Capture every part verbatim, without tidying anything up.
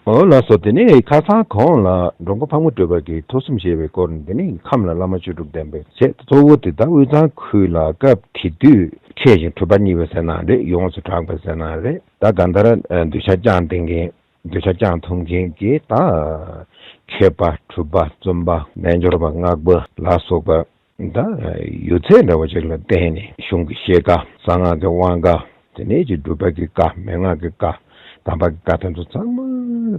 འོ་ལགས་སོ། དེ་ནས་ཁ་སང་གོང་ལ་འགྲོ་མགོན་ཕག་མོ་གྲུ་པ་གིས་ཐུགས་བསམ་བཞེས་པའི་སྐོར་ནས། དེ་ནས་ཁམས་ལ་བླ་མ་བཅུ་དྲུག་ལྡན་པའི་ཚེ་གཙོ་བོ་དེ་ད་དབུས་གཙང་ཁུལ་ལ་སྐབས་དེ་དུས་ཁྲལ་ཞིང་གྲུབ་པ་བརྙེས་པ་ཟེར་ན་རེད། ཡོངས་སུ་གྲགས་པ་ཟེར་ན་རེད། ད་གང་ལྟར་ཨ་གདུལ་བྱ་བསྐྱངས་ལྡན་མཁན། གདུལ་བྱ་བསྐྱངས་ཐུབ་མཁན་གྱི་ད་མཁས་པ་གྲུབ་པ་བཙུན་པ་རྣལ་འབྱོར་པ་སྔགས་པ་ལ་སོགས་པ་ད་ཡོད་ཚད་འདྲ་བོ་ཅིག་ལ་བརྟེན་ནས་གཞུང་གི་བཤད་བཀའ། གསང་སྔགས་ཀྱི་དབང་བཀའ། དེ་ནས་ཀྱི་སྒྲུབ་པ་གི་བཀའ། མན་ངག་གི་བཀའ། གདམས་པ་གི་བཀའ། དེ་ཚོ་ཚང་མ་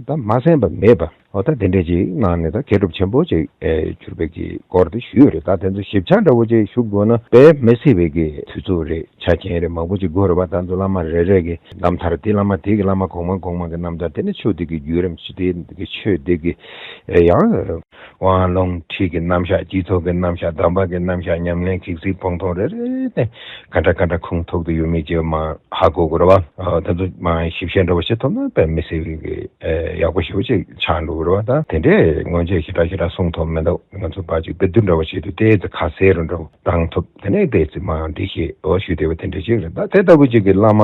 ད་མ་གསན་པ་མེད་པ། འོ་ད་དེ་འདྲས་ཅིག་གནང་ནས་ད་མཁས་གྲུབ་ཆེན་པོ་ཅིག་ཨེ་གྱུར་པའི་གི་སྐོར་དེ་ཞུས་ཡོད་རེད། ད་དེ་ཚོ་ཞིབ་ཆ་འདྲ་བོ་ཅིག་ཞུ་དགོས་ན་དཔེ་མི་སྲིད་པའི་གི་དུས་ཚོད་རེད། ཆ་རྐྱེན་རེད། མང་པོ་ཅིག་དགོས་རེད་པ། ད་ཚོ་བླ་མ་རེ་རེ་གི་རྣམ་ཐར་དེ། བླ་མ་དེ་གི་བླ་མ་གོང་མ་གོང་མ་གི་རྣམ་ཐར། དེ་ནས་ཆོས་དེ་གི་བརྒྱུད་རིམ་ཅིག་དེ་གི་ཆོས་དེ་གི་ཨེ་ཡང་དབང་ལུང་ཁྲིད་ཀྱི་རྣམ་གཞག་སྤྱི་ཚོགས་ཀྱི་རྣམ་གཞག་གདམས་པ་གི་རྣམ་གཞག་ཉམས་ལེན་གྱི་གཟིགས་སྤོང་ཐོག་རེ་རེ་ནས་ག་འདྲ་ག་འདྲ་ཁུངས་ཐུག་ཏུ་ཡོད་མེད་ཅིག་མ་ཧ་གོ་དགོས་རེད་བ། ཨ་དེ་ཚོ་མ་ཞིབ་བཤེར་འདྲ་བོ་བྱེད་ཐུབ་ན་དཔེ་མི་སྲིད་པའི་གི་ཨེ་ཡག་པོ་ཞེ་པོ་ཅིག་ཆགས་འགྲོ་གི་རེད་བ། ད་དེ་འདྲས་སྔོན་ཆད་ཞེ་དྲག་ཞེ་དྲག་གསུངས་ཐུབ་མི་འདུག་ང་ཚོ་ཕར་ཅིག་དཔེ་བསྡུར་འདྲ་བོ་བྱེད་དུས་ཏོག་ཙམ་ཁ་གསལ་རུ་འདྲ་བོ་བཏང་ཐུབ། དེ་ནས་ཏོག་ཙམ་མ་འགྲེལ་བཤད་འོ་ཞུས་བསྡད་པ་དེ་འདྲ་ཅིག་རེད། ད་དེ་ལྟ་བུ་ཅིག་གི་བླ་མ་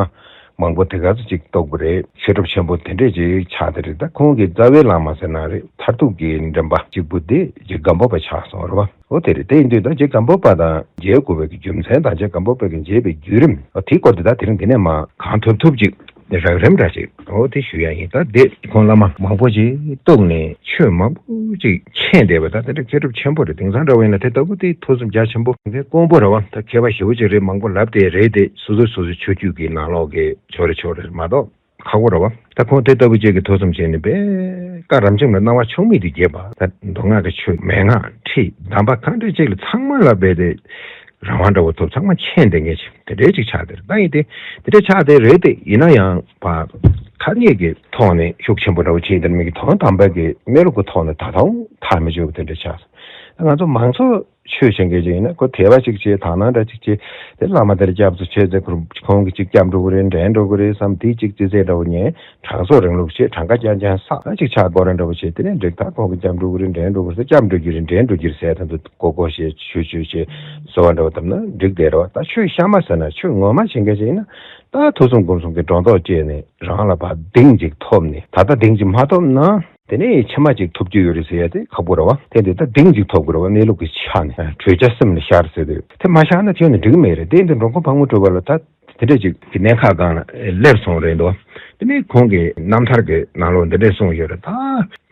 མང་པོ་དེ་ག་ཚོད་ཅིག་རྟོགས་པ་རེད། མཁས་གྲུབ་ཆེན་པོ་དེ་འདྲས་ཅིག་ཆགས་དེ་རེད། ད་ཁོང་གི་རྩ་བའི་བླ་མ་ཟེར་ན་རེད། མཐར་ཐུག་གི་འདྲེན་པ་གཅིག་པུ་དེ་ཅིག་སྒམ་པོ་པ་ཆགས་སོང་རེད་བ། འོ་དེ་རེད། དེ་ཡིན་དུས་ད་རྗེ་སྒམ་པོ་པ་དང་མཇལ་དགོས་པའི་གི་རྒྱུ་མཚན་དང་། རྗེ་སྒམ་པོ་པ་གི་མཇལ་བའི་བརྒྱུད་རིམ། འོ་དེའི་སྐོར་དེ་ད་དེ་རིང་འདི་ནས་མ་གང་ཐུབ་ཐུབ་ཅིག་རགས་རིམ་འདྲ་ཅིག་འོ་དེ་ཞུ་ཡ་ཡིན། ད་དེ་ཁོང་བླ་མ་མང་པོ་ཅིག་རྟོགས་ནས་ཆོས་མང་པོ་ཅིག་མཁྱེན་བསྡད་པ། ད་དེ་འདྲ་མཁས་གྲུབ་ཆེན་པོ་རེད། དེང་སང་འདྲ་བ་ཡིན་ན་དེ་ལྟ་བུ་དེ་ཐུགས་བསམ་རྒྱ་ཆེན་པོ་མཁན་དཀོན་པོ་རེད་བ། ད་མཁས་པ་ཞེ་པོ་ཅིག་རེད། མང་པོ་ལབ་བསྡད་རེད། དེ་སོ་སོ་སོ་སོའི་ཆོས་བརྒྱུད་ཀྱི་ནང་ལོགས་ཀྱི་ཕྱོགས་རེ་ཕྱོགས་རེ་མ་གཏོགས། ཁག་པོ་རེད་བ། ད་ཁོང་དེ་ལྟ་བུ་ཅིག་གི་ཐུགས་བསམ་བཞེས་ནས་དཔེ་བཀའ་རབ་འབྱམས་ལ་སྣང་བ་ཕྱོགས་མེད་དུ་རྒྱས་པ། ད་མདོ་སྔགས་ཀྱི་ཆོས། མན་ངག་ཁྲིད། གདམས་པ་གང་འདྲ་ཅིག་ལ་ཚང་མ་ལ་དཔེ་དེ་རང་དབང་འདྲ་བོ་ཐོབ། ཚང་མ་མཁྱེན་བསྡད་མཁན་ཅིག་དེ་འདྲའི་ཅིག་ཆགས་དེ་རེད། ད་ཡིན་ཏེ་དེ་འདྲ་ཆགས་དེ་རེད་དེ། ཡིན་ན་ཡང་ཕར་ཐ་སྙད་ཀྱི་ཐོག་ནས་ཤུགས་ཆེན་པོ་འདྲ་བོ་བྱས། དེ་མིན་གྱི་དོན་དམ་པའི་གི་གནས་ལུགས་ཀྱི་ཐོག་ནས་ད་དུང་ཐག་མི་ཆོད་པ་དེ་འདྲ་ཆགས་སོང་། ད་ང་ཚོ་མང་ཚོགས་ཆོས་བྱེད་མཁན་ཅིག་ཡིན་ན་ཁོ་དད་པ་ཅིག་བྱེད། དག་སྣང་འདྲ་ཅིག་བྱེད། དེ་བླ་མ་དེར་སྐྱབས་སུ་མཆི་ཟེར། ཁོང་གིས་ཅིག་སྐྱབས་འགྲོ་གི་རེད། འདྲེན་འགྲོ་གི་རེད་བསམ། དེ་ཅིག་ཅི་ཟེར་འདྲ་བོ་ཉན། གྲངས་གསོག་རིང་ལུགས་བྱེད། གྲངས་ཀ་རྐྱང་རྐྱང་བསགས། ཅིག་ཕྱག་སྐོར་ར་འདྲ་བོ་བྱེད། དེ་ནས་འགྲིག། ད་ཁོང་གིས་སྐྱབས་འགྲོ་གི་རེད། འདྲེན་འགྲོ་གི་རེད་ཟེར། སྐྱབས་འགྲོ་རྒྱུ་རེད། འདྲེན་འགྲོ་རྒྱུ་རེད་ཟེར། ད་ཚོ་གོ་གོ་བྱེད། ཞུ་ཞུ་བྱེད། གསོལ་བ་འདྲ་བོ་བཏབ་ན་འགྲིག་བསྡད་རེད་བ། ད་ཆོས་གཤའ་མ་ཟེར་ན་ཆོས་ངོ་མ་བྱེད་མཁན་ཅིག་ཡིན་ན་ད་ཐུགས་བསམ་སྒོམ་གསུམ་གྱི་སྒྲོ་འདོགས་བཅད་ནས་རང་ལ་ཕར་གདེང་ཅིག་ཐོབ་ནས། ད་ལྟ་གདེང་ཅིག་མ་ཐོབ་ན། དེ་ནས་ཕྱི་མ་ཅིག་ཐོབ་རྒྱུ་ཡོད་རེད་ཟེར་ཡ་དེ་ཁག་པོ་རེད་བ། དེ་འདི་ལྟར་གདེང་ཅིག་ཐོབ་དགོས་རེད་བ། གནས་ལུགས་ཀྱི་ཆ་ནས་གྲོས་བྱ་སེམས་ལ་ཤར་ཟེར་དུས་དེ་མ་ཤར་ན་ཁྱོན་ནས་འགྲིག་མེད་རེད། དེ་འདི་འགྲོ་མགོན་ཕག་མོ་གྲུ་པ་ལ་ད་དེ་འདྲ་ཅིག་གི་གནད་འགག་སྒང་ལ་སླེབས་སོང་རེད་འདུག་དེ་ནས་ཁོང་གི་རྣམ་ཐར་གྱི་ནང་ལོགས་འདི་འདྲས་གསུངས་ཡོད་རེད། ད་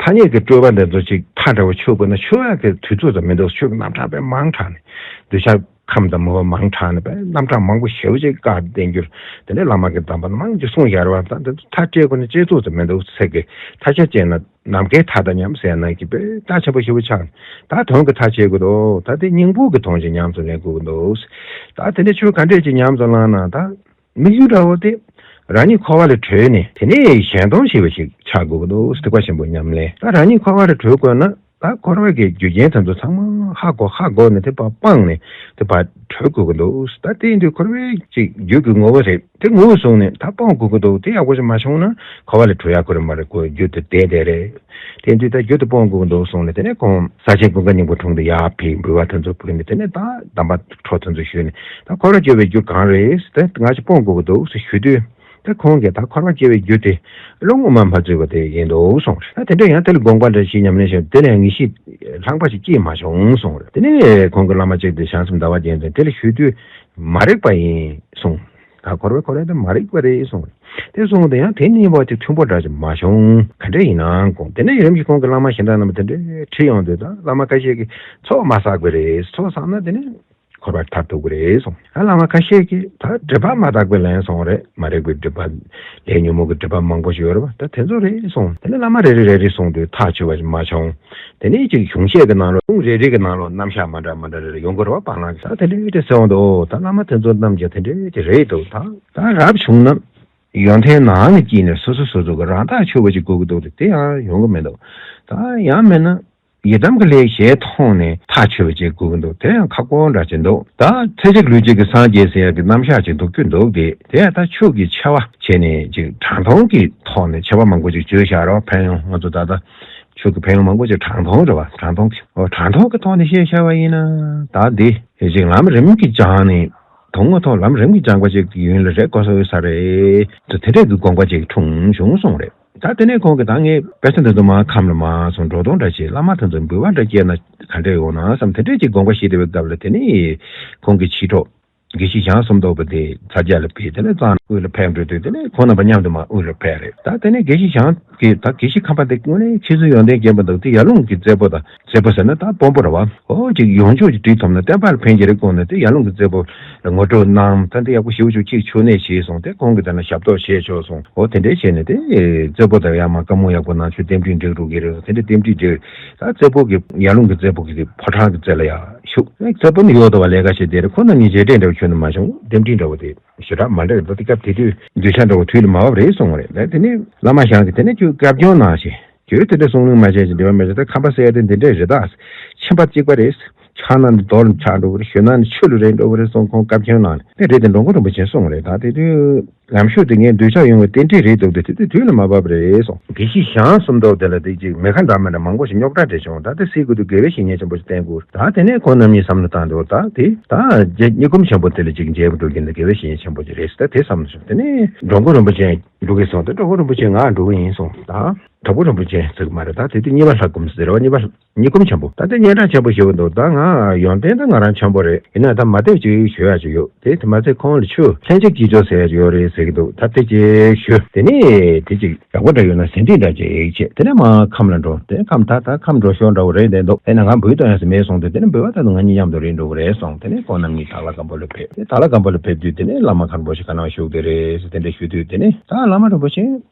ཐ་སྙད་ཀྱི་སྤྲོས་པ་འདི་ཚོ་ཅིག་མཐའ་འདྲ་བོ་ཆོད་དགོས་ན་ཆོད་ཡག་གི་དུས་ཚོད་ཙམ་མི་འདུག་ཆོས་ཀྱི་རྣམ་གྲངས་དཔེ་མང་དྲགས་ནས་གདུལ་བྱ་ཁམས་དང་མོས་པ་མང་དྲགས་ནས་དཔེ་རྣམ་གྲངས་མང་པོ་ཞེ་པོ་ཅིག་བཀའ་བསྟན་རྒྱུར། དེ་ནས་བླ་མ་གི་གདམས་པ་མང་ཅིག་གསུངས་བཞག་རེད་བ། ད་འདི་ཚོ་མཐའ་བཅད་དགོས་ན་བཅད་ཚོད་ཙམ་མི་འདུག་ཚིག་གི་མཐའ་ཆ་བཅད་ན་ནམ་མཁའི་མཐའ་དང་མཉམ་ཟེར་ན་གི་དཔེ་རྩ་ཆེན་པོ་ཞེ་པོ་ཆགས། ད་དོན་གྱི་མཐའ་བཅད་དགོས་འདུག་ད་དེ་སྙིང་པོ་གི་དོན་ཅིག་ཉམས་སུ་ལེན་དགོས་ཀྱི་འདུག་ད་དེ་འདྲ་ཆོས་ག་འདྲས་ཅིག་ཉམས་སུ་བླངས་ན་ད་དམིགས་ཡུལ་འདྲ་བོ་དེ་རང་ཉིད་འཁོར་བ་ལས་གྲོལ་ནས་དེ་ནས་གཞན་སྟོང་ཤེས་པ་ཞིག་ཆགས་དགོས་ཀྱི་འདུག་ཐེག་པ་ཆེན་པོའི་ཉམས་ལེན། ད་རང་ཉིད་འཁོར་བ་ལས་གྲོལ་དགོས་ན། ད་འཁོར་བའི་གི་རྒྱུ་རྐྱེན་དེ་ཚོ་ཚང་མ་ཧ་གོ་ཧ་གོ་ནས་དེ་ཕར་སྤངས་ནས་དེ་ཕར་གྲོལ་དགོས་ཀྱི་འདུག་ད་དེ་ཡིན་དུས་འཁོར་བའི་ཅིག་རྒྱུ་གི་ངོ་བོ་རེད། དེ་ངོ་བོ་བཟུང་ནས་ད་སྤོང་དགོས་ཀྱི་འདུག་དེ་ཡག་པོ་ཞིག་མ་བྱུང་ན་འཁོར་བ་ལས་གྲོལ་ཡག་གི་རེད་མ་རེད། ཁོ་རྒྱུ་དེ་བསྡད་བསྡད་རེད། དེ་ཡིན་དུས་ད་རྒྱུ་དེ་སྤོང་དགོས་ཀྱི་འདུག་གསུངས་ནས་དེ་ནས་ཁོང་ས་ཆེན་ཀུན་དགའ་སྙིང་པོ་དྲུང་དུ་ཡར་ཕེབས། འབུལ་བ་དེ་ཚོ་ཕུལ་ནས་དེ་ནས་ད་གདམས་པ་འཕྲོ་དེ་ཚོ་ཞུས་ནས། ད་འཁོར་བ་སྐྱོབ་པའི་རྒྱུ་གང་རེད། དེ་ང་ཅིག་སྤོང་དགོས་ཀྱི་འདུག་ཟེར་ཞུ་དུས། ད་ཁོང་གིས་ད་འཁོར་བ་སྐྱེ་བའི་རྒྱུ་དེ་བློ་ངོ་མ་མ་འཛོལ་བ་དེ་ཡིན་འདུག་གསུངས་རེད། ད་དེ་འདྲ་ཡང་དེ་ལ་དགོངས་པ་འདྲ་ཞིག་ཉམས་ལེན་བྱས། དེ་ལ་ཡང་ངེས་ཤེས་ལྷག་པ་ཞིག་སྐྱེས་མ་བྱུང་གསུངས་རེད། དེ་ནས་ཁོང་གི་བླ་མ་གཅིག་དེ་བྱང་སེམས་ཟླ་བ་རྒྱལ་མཚན་དེ་ལ་ཞུས་དུས་མ་རིག་པ་ཡིན་གསུངས། ད་འཁོར་བའི་འཁོར་བ་དེ་མ་རིག་པ་རེད་གསུངས་རེད། དེ་གསུངས་དེ་ཡང་དེ་གཉིས་བར་གྱི་མཐུན་པོ་འདྲ་ཞིག་མ་བྱུང་། ག་འདྲ་ཡིན་ནའང་དགོངས། དེ་ནས་ཡུན་རིང་ཞིག་ཁོང་གི་བླ་མ་གཞན་དག་རྣམས་དེ་འདྲའི་ཁྲིད་ཡོང་དུས། ད་བླ་མ་ཁ་ཤས་ཀྱིས་ཚོགས་མ་བསགས་པ་རེད། ཚོགས་བསགས་ན་དེ་ནས་འཁོར་བར་ཐར་ཐུབ་ཀྱི་རེད་གསུངས། ཨ་བླ་མ་ཁ་ཤས་ཀྱིས་ད་སྒྲིབ་པ་མ་དག་པའི་ལན་གསུངས་རེད། མ་རིག་པའི་སྒྲིབ་པ་ལས་ཉོན་མོངས་ཀྱི་སྒྲིབ་པ་མང་པོ་ཞིག་ཡོད་རེད་པ། ད་དེ་ཚོ་རེད་གསུངས། དེ་ནས་བླ་མ་རེ་རེ་རེ་རེ་གསུངས་དུས་ཐག་ཆོད་པ་ཞིག་མ་བྱུང་། དེ་ནས་ཅིག་གཞུང་བཤད་ཀྱི་ནང་ལོགས། གཞུང་རེ་རེ་གི་ནང་ལོགས་རྣམ་གཞག་མ་འདྲ་མ་འདྲ་རེ་རེ་ཡོང་གི་རེད་པ། བར་སྣང་གི། ད་དེ་འདྲའི་དེ་ཟེར་འོང་དུས། ཨོ་ད་བླ་མ་དེ་ཚོ་རྣམས་ཀྱང་དེ་འདྲའི་དེ་རེད་འདུག་ད་ད་རབ་བྱུང་ན་ཡོན་ཏན་ནང་ནས་སྐྱེས་ནས་སོ་སོ་སོ་སོ་གི་རང་ཐག་ཆོད་པ་ཅིག་དགོས་ཀྱི་འདུག་དེ་དེ་ཡང་ཡོང་གི་མི་འདུག་ད་ཡང་མིན་ན། ཡི་དམ་གྱི་ལྷའི་ཞལ་མཐོང་ནས་ཐག་ཆོད་པ་ཅིག་དགོས་ཀྱི་འདུག་དེ་ཡང་ཁག་པོ་འདྲ་ཅིག་འདུག་ད་ཚེ་གཅིག་ལུས་གཅིག་གི་སངས་རྒྱས་ཟེར་ཡག་གི་རྣམ་གཞག་ཅིག་འདུག་རྒྱུ་འདུག་དེ་དེ་ཡང་ད་ཆོས་ཀྱི་ཆེ་བ་བྱས་ནས་ཅིག་དྲང་མཐོང་གི་ཐོག་ནས་ཆེ་བ་མང་པོ་ཅིག་བརྗོད་བཞག་རོགས། ཕན་ཡོན་ང་ཚོ་ད་ལྟ་ཆོས་ཀྱི་ཕན་ཡོན་མང་པོ་ཅིག་དྲང་མཐོང་རེད་བ། དྲང་མཐོང་གི། འོ་དྲང་མཐོང་གི་ཐོག་ནས་བཤད་བཞག་པ་ཡིན་ན། ད་འདི་ཅིག་ལམ་རིམ་གྱིས་སྦྱངས་ནས། དོན་ངོ་ཐོག་ལམ་རིམ་གྱིས་སྦྱངས་པ་ཅིག་ཡུན་ལ་རེ་དགོས་ས་ཡོད་ས་རེད། དེ་འདྲས་ཀྱི་དགོངས་པ་ཅིག་འཁྲུངས་བྱུང་གསུངས་རེད། ད་དེ་ནས་ཁོང་གིས་ད་ངས་དཔེ་ཆ་འདི་ཚོ་མར་ཁམས་ལ་མར་སོང་འགྲོ་སྟངས་འདྲ་བྱས། བླ་མ་དེ་ཚོ་འབུལ་བ་འདྲ་སྐྱེས་ན་ག་འདྲ་ཡོང་ན་བསམ། དེ་འདྲས་ཅིག་དགོངས་པ་བཞེས་བསྡད་པའི་སྐབས་ལ། དེ་ནས་ཁོང་གི་མཆེད་གྲོགས་དགེ་བཤེས་ཞང་བསོད་རྡོར་པ་དེ་ཚ་རྒྱ་ལ་ཕེབས། དེ་ནས་གཙང་དབུས་ལ་ཕེབས་འགྲོ་དུས། དེ་ནས་ཁོང་རྣམ་པ་མཉམ་དུ་མར་དབུས་ལ་ཕེབས་རེད། ད་དེ་ནས་དགེ་བཤེས་ཞང་གིས། ད་དགེ་བཤེས་ཁམས་པ་དེ་དངོས་གནས་ཁྱེད་ཚོ་ཡོན་ཏན་ལྡན་པ་འདུག་དེ་ཡར་ཀླུང་གི་བཙད་པོ་དང་། བཙད་པོ་ཟེར་ན་ད་དཔོན་པོ་རེད་བ། ཨོ་ཅིག་ཡོང་ཆོག་ཅིག་བྲིས་ཐུབ་ན་བསྟན་པ་ལ་ཕན་གྱི་རེད་དགོངས་ནས། དེ་ཡར་ཀླུང་གི་བཙད་པོ་ལ་ངོ་སྤྲོད་གནང་། ད་འདི་ཡག་པོ་ཞེ་པོ་ཅིག་ཅིག་ཕྱུགས་ནས་བྱས་སོང་། དེ་ཁོང་གིས་ད་ནི་ཞབས་ཏོག་བྱས་ཆོག་སོང་། ཨོ་དེ་འདྲས་བྱས་ནས་དེ་བཙད་པོ་དང་ཡར་མར་བཀའ་མོལ་ཡག་པོ་གནང་། ཁྱོད་རྟེན་འབྲེལ་འགྲིག་འགྲོ་གི་རེད། དེ་འདྲས་རྟེན་འབྲེལ་འགྲིག་ད་བཙད་པོ་གིས་ཡར་ཀླུང་གི་བཙད་པོ་གིས་ཕོ་བྲང་གི་རྩེ་ལ་ཡར་བཞུགས། བཙད་པོ་ནི་ཡོད་དོ་བ། ལས་ཀ་བྱེད་བསྡད་རེད། ཁོ་ན་ནི་རྗེས་དྲན་འདྲ་བོ་ཁྱོན་ནས་མ་བྱུང་། རྟེན་འབྲེལ་འདྲ་བོ་དེ་ཞེ་དྲག་མ་འདྲ་རེད། ད་དེ་སྐབས་དེ་དུས་གདུལ་བྱ་འདྲ་བོ་དུས་ལ་མ་བབས་རེད་གསུངས་པ་རེད། ད་དེ་ནས་བླ་མ་ཞང་གིས་དེ་ནས་ཁྱོད་བཀའ་བཀྱོན་གནང་ཞེས། ཁྱོད་དེ་འདྲ་གསུང་ལུགས་མ་བྱས་ཅིག་འདི་བ་མེད་ཅིག་ད་ཁམས་པ་ཟེར་ཡ་དེ་འདི་འདྲས་རེད། ད་ཁྱིམ་པ་གཅིག་པ་རེད། ཆགས་ན་ནི་རྡོ་ལ་ཆགས་འགྲོ་གི་རེད། ཞོན་ན་ནི་ཆུ་ལ་རེད་འགྲོ་གི་རེད་གསུངས། ཁོང་བཀའ་བཀྱོན་གནང་ནས། དེ་རེད་དེ་འགྲོ་མགོན་རིན་པོ་ཆེས་གསུངས་པ་རེད། ད་དེ་དུས་ལམ་ཞུགས་དེ་ངའི་གདུལ་བྱ་ཡོང་བའི་རྟེན་འབྲེལ་རེད་འདུག་དེ་དེ་དུས་ལ་མ་བབས་རེད་གསུངས། དགེ་བཤེས་ཞང་བསོད་རྡོར་དེ་ལ་དེ་ཅིག་མི་ཁ་འདྲ་མི་འདྲ་མང་པོ་ཞིག་རྙོག་དྲ་འདྲ་བྱུང་། ད་དེ་སེལ་དགོས་དུས་དགེ་བའི་བཤེས་གཉེན་ཆེན་པོ་ཞིག་བསྟེན་དགོས། ད་དེ་ནས་ཁོང་རྣམ་གཉིས་བསམ་བློ་བཏང་འདུག་ད་དེ་ད་རྗེ་སྙི་ཁུམ་ཆེན་པོ་དེ་ལ་ཅིག་མཇལ་བར་འགྲོ་གི་ཡིན། ད་དགེ་བའི་བཤེས་གཉེན་ཆེན་པོ་ཅིག་རེད་ཟེར། ད་དེ་བསམ་བློ་བྱུང་། དེ་ནས་འགྲོ་མགོན་རིན་པོ་ཆེ་འགྲོ་གི་སོང་། དེ་འགྲོ་མགོན་རིན་པོ་ཆེ་ང་འགྲོ་གི་ཡིན་གསུངས། ད་དྭགས་པོ་རིན་པོ་ཆེ་ཟེར་གི་མ་རེད། ད་དེ་དུས་གཉིས་པ་ལྷ་སྒོམ་ཟེར་བ། གཉིས་པ་སྙི་ཁུམ་ཆེན་པོ། ད་དེ་སྙན་གྲགས་ཆེན་པོ་ཞེ་པོ་འདུག་ད་ང་ཡོན་ཏན་ད་ང་རང་ཆེན་པོ་རེད། ཡིན་ན་ད་མ་བསྡད་ཅིག་ཞུ་ཡ་ཅིག་ཡོད། དེ་དེ་མ་ཚད་ཁོང་ལ་ཆུ་ལྷན་ཅིག་སྐྱེས་སྦྱོར་ཟེར་ཡ་ཅིག་ཡོད་རེད་ཟེར་གི་འདུག་ད་དེ་ཅིག་ཞུ། དེ་ནས་དེ་ཅིག་ཡག་པོ་འདྲ་ཡོད་ན་ཟིན་བྲིས་འདྲ་ཅིག་བྱས། དེ་ནས་མར་ཁམས་ལ་འགྲོ། དེ་ནས་ཁམས་ད་ད་ཁམས་འགྲོ་ཞོར་འདྲ་བོ་རེད་བསྡད་འདུག་དེ་ནས་ང་འབུལ་གཏོང་ཡ་ཟིག་མེད་གསུངས་དུས། དེ་ནས་འབུལ་བ་ད་དུང་ང་གཉིས་མཉམ་དུ་རེད་འགྲོ་གི་རེད་གསུངས། དེ་ནས་ཁོང་རྣམ་གཉིས་དྭགས་ལྷ་སྒམ་པོ་ལ་ཕེབས། དེ་དྭགས་ལྷ་སྒམ་པོ་ལ་ཕེབས་དུས། དེ་ནས་བླ་མ་མཁན་པོ་ཞིག་ག་ན་བཞུགས་བསྡད་རེད་ཟེར་དེ་འདྲ་ཞུ་དུས། དེ་ནས་ད་བླ་མ་རིན་པོ་ཆེ་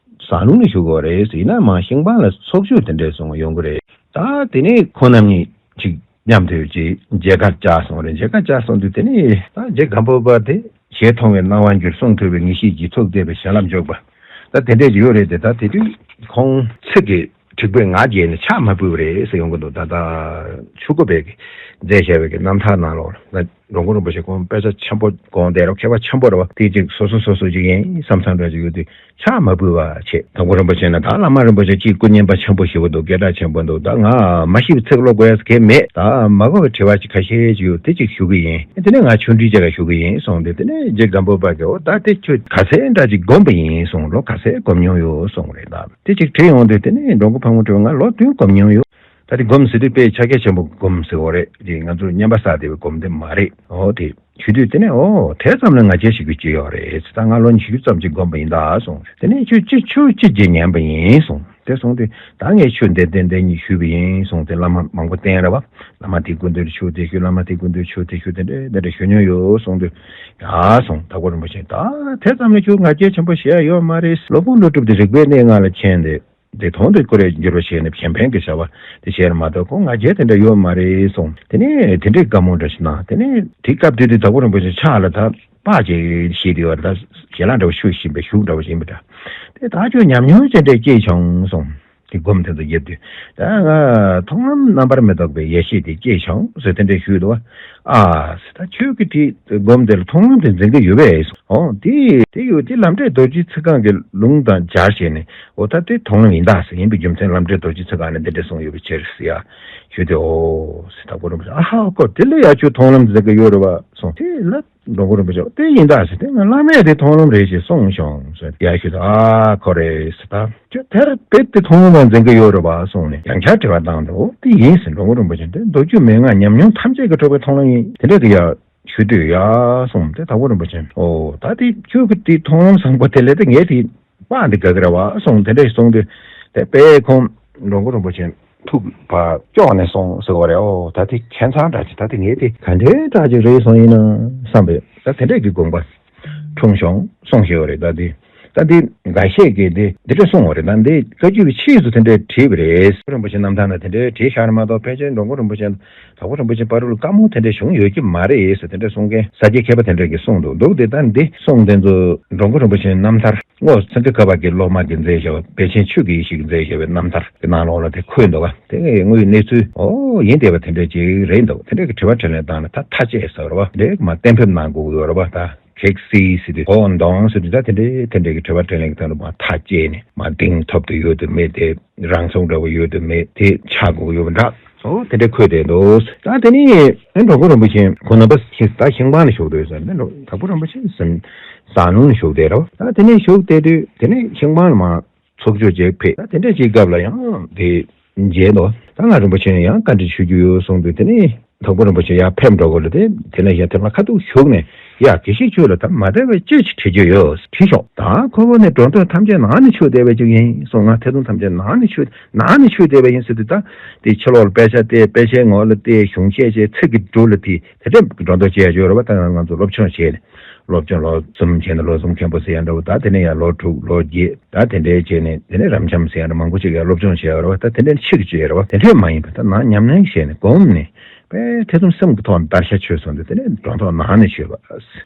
ཟངས་ལུང་ནས་བཞུགས་ཡོད་རེད་ཟེར། ཡིན་ན་མར་ཤིང་སྤང་ལ་ཚོགས་ཞུགས་དེ་འདྲས་སོང་ཡོང་གི་རེད། ད་དེ་ནས་ཁོང་རྣམ་གཉིས་ཅིག་མཉམ་དུ་ཅིག་མཇལ་ཁ་བཅར་སོང་རེད། མཇལ་ཁ་བཅར་སོང་དུས་དེ་ནས་ད་རྗེ་སྒམ་པོ་པ་དེ་ཞལ་མཐོང་བས་སྣང་བ་འགྱུར། གསུང་ཐོས་པས་ངེས་ཤེས་སྐྱེ། ཐུགས་བརྩེ་བས་བྱིན་རླབས་འཇུག་པ། ད་དེ་འདྲས་ཅིག་ཡོད་རེད་དེ། ད་དེ་དུས་ཁོང་ཚིག་གི་དྲེགས་པས་ངར་བརྒྱལ་ནས་ཕྱག་མ་ཕུལ་བ་རེད་ཟེར་ཡོང་གི་འདུག་ད་ལྟ་ཆོས་སྐུ་པས་མཛད་བཞག་པའི་གི་རྣམ་ཐར་ནང་ལོགས་ལ། འགྲོ་མགོན་རིན་པོ་ཆེ་ཁོང་དཔེ་ཆ་ཆེན་པོ་དགོངས་བསྡད་རོགས། མཁས་པ་ཆེན་པོ་རེད་བ། དེ་ཅིག་སོ་སོ་སོ་སོ་ཅིག་ཡིན་བསམ་བསམ་འདྲ་ཅིག་ཡོད་དུས་ཕྱག་མ་ཕུལ་བ་བྱས། དྭགས་པོ་རིན་པོ་ཆེ་ནི་ད་བླ་མ་རིན་པོ་ཆེ་གཅིག་སྐུ་བརྙན་པ་ཆེན་པོ་ཞེ་པོ་འདུག་སྐད་གྲགས་ཆེན་པོ་འདུག་ད་ང་མ་ཤེས་པའི་ཚིག་ཀློག་དགོས་ཡ་གང་མེད། ད་མ་གོ་བའི་དྲི་བ་ཅིག་ཁ་ཤས་ཅིག་ཡོད། དེ་ཅིག་ཞུ་གི་ཡིན། དེ་ནས་ང་ཆུང་འདྲིས་བྱས་ཀ་ཞུ་གི་ཡིན་གསུངས་དུས། དེ་ནས་རྗེ་སྒམ་པོ་པ་གིས་འོ་ད་དེ་ཁྱོད་ག་ཚད་འདྲ་ཅིག་སྒོམ་པ་ཡིན་གསུངས། ལོ་ག་ཚད་སྒོམ་མྱོང་ཡོད་གསུངས་རེད། ད་དེ་ཅིག་དྲིས་ཡོང་དུས། དེ་ནས་འགྲོ་མགོན་ཕག་མོ་ཁྲོས་ང་ལོ་བདུན་སྒོམ་མྱོང་ཡོད། ད་དེ་སྒོམ་ཟེར་དུས་དཔེ་ཕྱག་རྒྱ་ཆེན་པོ་སྒོམ་ཟེར་བ་རེད། དེ་ང་ཚོ་བསྙེན་པ་བསགས་བསྡད་པའི་སྒོམ་དེ་མ་རེད། འོ་དེ་ཞུ་དུས། དེ་ནས་འོ་དེ་ཙམ་ལ་ང་རྒྱལ་ཞིག་གི་ཅི་ཡོད་རེད་ཟེར། ད་ང་ལོ་ཉི་ཤུ་ཙམ་ཅིག་སྒོམ་པ་ཡིན་ད་གསུངས། དེ་ནས་ཁྱོད་ཅི་ཆོས་ཅི་བྱེད་ཉན་པ་ཡིན་གསུངས། དེ་གསུངས་དུས་ད་ངས་ཆོས་འདི་འདི་འདི་གཉིས་ཞུས་པ་ཡིན་གསུངས་ཏེ། བླ་མ་མང་པོ་བསྟེན་རེད་བ། བླ་མ་དེའི་སྐུ་མདུན་ལ་ཆོས་དེ་ཞུ། བླ་མ་དེའི་སྐུ་མདུན་ལ་ཆོས་དེ་ཞུ། དེ་འདྲ་དེ་འདྲ་ཞུ་མྱོང་ཡོད་གསུངས་དུས། ཡ་གསུངས། དྭགས་པོ་རིན་པོ་ཆེ་ད་དེ་ཙམ་ལ་ཁྱོད་ང་རྒྱལ་ཆེན་པོ་བྱེད་ཡ་ཡོད་མ་རེད། སློབ་དཔོན་ཀླུ་སྒྲུབ་དེ་རིག་པའི་གནས་ལྔ་ལ་མཁྱེན་ཏེ། དེ་དོན་དུ་ཀུ་རེ་འགྱུར་བ་བྱས་ནས་གཞན་ཕན་གྱི་བྱ་བ་དེ་བྱས་ན་མ་གཏོགས་ཁོང་ང་རྒྱལ་དེ་འདྲ་ཡོད་མ་རེད་གསུངས། དེ་ནས་དེ་འདྲའི་བཀའ་མོལ་འདྲ་ཞིག་གནང་། དེ་ནས་དེ་སྐབས་དེ་དུས་དྭགས་པོ་རིན་པོ་ཆེ་ཕྱག་ལ་ད་པགས་ཅིག་བཞེས་ཏེ་ཡོད་རེད། ད་ཞལ་ལག་འདྲ་བོ་མཆོད་བཞིན་པའི་བཞུགས་འདྲ་བོ་ཞིག་ཡིན་པ་འདྲ། དེ་ད་ཁྱོད་ཉམས་མྱོང་ཅི་འདྲ་སྐྱེས་བྱུང་གསུངས། དེ་སྒོམ་དེ་ཚོ་རྒྱབ་དུས། ད་ང་མཐོང་ལམ་རྣམ་པར་མི་རྟོག་པའི་ཡེ་ཤེས་དེ་སྐྱེས་བྱུང་ཟེར་དེ་འདྲ་ཞུས་འདུག་བ། ཨ་ཟེར། ད་ཁྱོད་ཀྱིས་དེ་སྒོམ་དེ་ལ་མཐོང་ལམ་དེ་འཛིན་གྱི་ཡོད་པས་གསུངས། འོ་དེ་དེ་ཡོད་དེ་ལམ་འབྲས་རྡོ་རྗེ་ཚིག་རྐང་གི་ལུང་དང་སྦྱར་བྱས་ནས། འོ་ད་དེ་མཐོང་ལམ་ཡིན་ད་ཟེར། ཡིན་པའི་རྒྱུ་མཚན་ལམ་འབྲས་རྡོ་རྗེ་ཚིག་རྐང་ནས་འདི་འདྲ་གསུངས་ཡོད་པའི་ཕྱིར་ཟེར་ཡ་ཞུས་ཏེ། འོ་ཟེར། དྭགས་པོ་རིན་པོ་ཆེ་ཨ་ཧ་ཀོ་དེ་ལ་ཡ་ཁྱོད་མཐོང་ལམ་འཛིན་གྱི་ཡོད་རེད་བ་གསུངས། དེ་ལ་འགྲོ་མགོན་རིན་པོ་ཆེ་དེ་ཡིན་ད་ཟེར། དེ་ང་བླ་མས་དེ་མཐོང་ལམ་རེད་ཅེས་གསུངས་བྱུང་ཟེར་ཡ་ཞུས་ཏེ། ཨ་ཁོ་རེད་ཟེར། ད་ཁྱོད་དེར་རྦད་དེ་མཐོང་ལམ་འཛིན་གྱི་ཡོད་རེད་བ་གསུངས་ནས་ཡང་བསྐྱར་དྲི་བ་བཏང་འདུག་དེ་ཡིན་ཟེར། འགྲོ་མགོན་རིན་པོ་ཆེ་དེ་མདོ་རྒྱུད་མན་ངག་ཉམས་མྱོང་ཐམས་ཅད་ཀྱིས་གྲུབ་པའི་མཐོང་ལམ་ཡིན། དེ་འདྲ་གི་ཡ་ཞུ་དུས་ཡ་གསུངས་ཏེ། དྭགས་པོ་རིན་པོ་ཆེ་ཨོ་ད་དེ་ཁྱོད་ཀྱི་དེ་མཐོང་ལམ་བཟང་པོ་དེ་ལས་དེ་ངས་དེ་པགས་འདི་དགའ་གི་རེད་བ་གསུངས། དེ་འདྲ་ཞིག་གསུངས་དུས། དེ་དཔེ་ཁོང་འགྲོ་མགོན་རིན་པོ་ཆེ་ཐུགས་ཕར་སྐྱོ་ནས་སོང་ཟེར་བ་རེད། ཨོ་ད་དེ་ཁྱད་མཚར་འདྲ་ཅིག་ད་དེ་ངས་དེ་ག་འདྲའི་འདྲ་ཅིག་རེད་སོང་ཡིན་ན་བསམ་པས། ད་དེ་འདྲས་ཀྱི་དགོངས་པ་འཁྲུངས་བྱུང་གསུངས་བཞག་པ་རེད། ད་དེ་ད་དེ་འགའ་ཤས་ཀྱིས་དེ་འདི་འདྲ་གསུངས་པ་རེད། ད་འདི་བཀའ་བརྒྱུད་ཀྱི་ཕྱིས་སུ་དེ་འདྲས་བྲིས་པ་རེད། རིན་པོ་ཆེ་རྣམ་ཐར་ན་དེ་འདྲས་བྲིས་བཞག་རེད་མ་གཏོགས། ཕལ་ཆེར་འགྲོ་མགོན་རིན་པོ་ཆེ་དྭགས་པོ་རིན་པོ་ཆེ་བར་དུ་ལ་བཀའ་མོལ་དེ་འདྲས་བྱུང་ཡོད་ཀྱི་མ་རེད་ཟེར་དེ་འདྲས་གསུང་མཁན་ས་སྐྱའི་མཁས་པ་དེ་འདྲས་ཀྱིས་གསུངས་འདུག་འདུག་སྟེ། ད་འདི་གསུང་དེ་ཚོ་འགྲོ་མགོན་རིན་པོ་ཆེའི་རྣམ་ཐར་སྔོ་སེང་གེ་ཁ་པ་གི་སློབ་མ་གིས་མཛད་བཞག་པ་བེ་ཆེན་ཆོས་དགེ་ཡེ་ཤེས་ཀྱིས་མཛད་བཞག་པའི་རྣམ་ཐར་གྱི་ནང་ལོགས་ལ་དེ་འཁོད་འདུག་ག་དེ་དངོས་ཡོད་གནས་ཚུལ་ཨོ་ཡིན་བསྡད་པ་དེ་འདྲ་ཅིག་རེད་འདུག་དེ་འདྲ་གི་དྲི་བ་དྲིས་ལན་བཏང་ན་ད་ཐག་བཅད་ཟེར་བ་རེད་བ། འདི་མ་གཏན་འབེབས་གནང་དགོས་ཀྱི་ཡོད་རེད་བ། ད་གེགས་སེལ་ཟེར་དུས་གོ་འདོང་ཟེར་དུས། ད་དེ་འདྲའི་དེ་འདྲའི་གི་དྲི་བ་དྲིས་ལན་གྱི་ཐོག་ནས་མ་ཐག་བཅད་ནས་མ་གདེང་ཐོབ་ཏུ་ཡོད་དུ་མེད། དེ་རང་སྲུང་འདྲ་བོ་ཡོད་དུ་མེད། དེ་ཆགས་དགོས་ཀྱི་ཡོད་པ་འདྲ། ཨོ་དེ་འདྲ་འཁོད་བསྡད་འདུག་ད་དེ་ནས་ཨེ་འགྲོ་མགོན་རིན་པོ་ཆེ་ཁོང་རྣམ་པ་ཞིག་ད་ཤིང་སྤང་ལ་བཞུགས་འདུག་ཟེར་ནས། དྭགས་པོ་རིན་པོ་ཆེ་ཟེར་ཟངས་ལུང་ལ་བཞུགས་བསྡད་རེད་བ། ད་དེ་ནས་བཞུགས་བསྡད་དུས་དེ་ནས་ཤིང་སྤང་ལ་མ། ཚོགས་ཆོས་བྱེད་ཕེབས། ད་དེ་འདྲ་ཅིག་སྐབས་ལ་ཡང་དེ་མཇལ་འདུག་ད་ང་རིན་པོ་ཆེ་ཡང་བཀའ་འདྲི་ཞུ་རྒྱུ་ཡོད་གསུངས་དུས། དེ་ནས་དྭགས་པོ་རིན་པོ་ཆེ་ཡར་ཕེབས་འགྲོ་དགོས་ལ། དེ་དེ་ལ་ཡང་དེ་ལ་ཁ་ཐུག་ཞུགས་ནས། ཡ། དགེ་བཤེས་ཁྱོད་ལ་ད་མ་འདྲ་བའི་ཅི་ཞིག་དྲི་རྒྱུ་ཡོད། དྲིས་ཤོག་ད་ཁོ་བོ་ནི་འགྲོ་འདོད་ཐམས་ཅད་ནང་ནས་ཆོད་བསྡད་པ་ཅིག་ཡིན་གསུངས། ང་ཐེ་ཚོམ་ཐམས་ཅད་ནང་ནས་ཆོད་ནང་ནས་ཆོད་བསྡད་པ་ཡིན་ཟེར་དུས། ད་དེ་ཕྱི་ལོགས་ལ་དཔེ་ཆ་བལྟས། དཔེ་ཆའི་ངོ་ལ་བལྟས། གཞུང་བཤད་བྱས། ཚིག་གི་འབྲུ་ལ་དེ་དེ་འདྲའི་འགྲོ་འདོད་བྱས་ཡ་ཡོད་རེད་པ། ད་ང་ཚོ་སློབ་སྦྱོང་བྱས་ནས། སློབ་སྦྱོང་ལོ་གསུམ་བྱས་ནས་ལོ་གསུམ་མཁན་པོ་ཟེར་ཡ་འདྲ་བོ། ད་དེ་ནས་ཡང་ལོ་དྲུག་ལོ་བརྒྱད། ད་དེ་འདྲའི་བྱས་ནས། དེ་ནས་རབ་འབྱམས་ཟེར་ཡ་འདྲ་མང་པོ་ཅིག་ཡང་སློབ་སྦྱོང་བྱས་ཡོད་རེད་པ། ད་དེ་འདྲའི་ཕྱིར་བྱས་ཡོད་རེད་པ། དེ་འདྲས་མ་ཡིན་པ། ད་ནང་ཉམས་ལེན་བྱས་ནས་བསྒོམས་ནས། དཔེ་ཐེ་ཚོམ་སེམས་ཀྱི་ཐོག་ནས་བརྡར་ཤ་ཆོད་སོང་དུས། དེ་ནས་སྒྲོ་འདོགས་ནང་ནས་ཆོད་པ།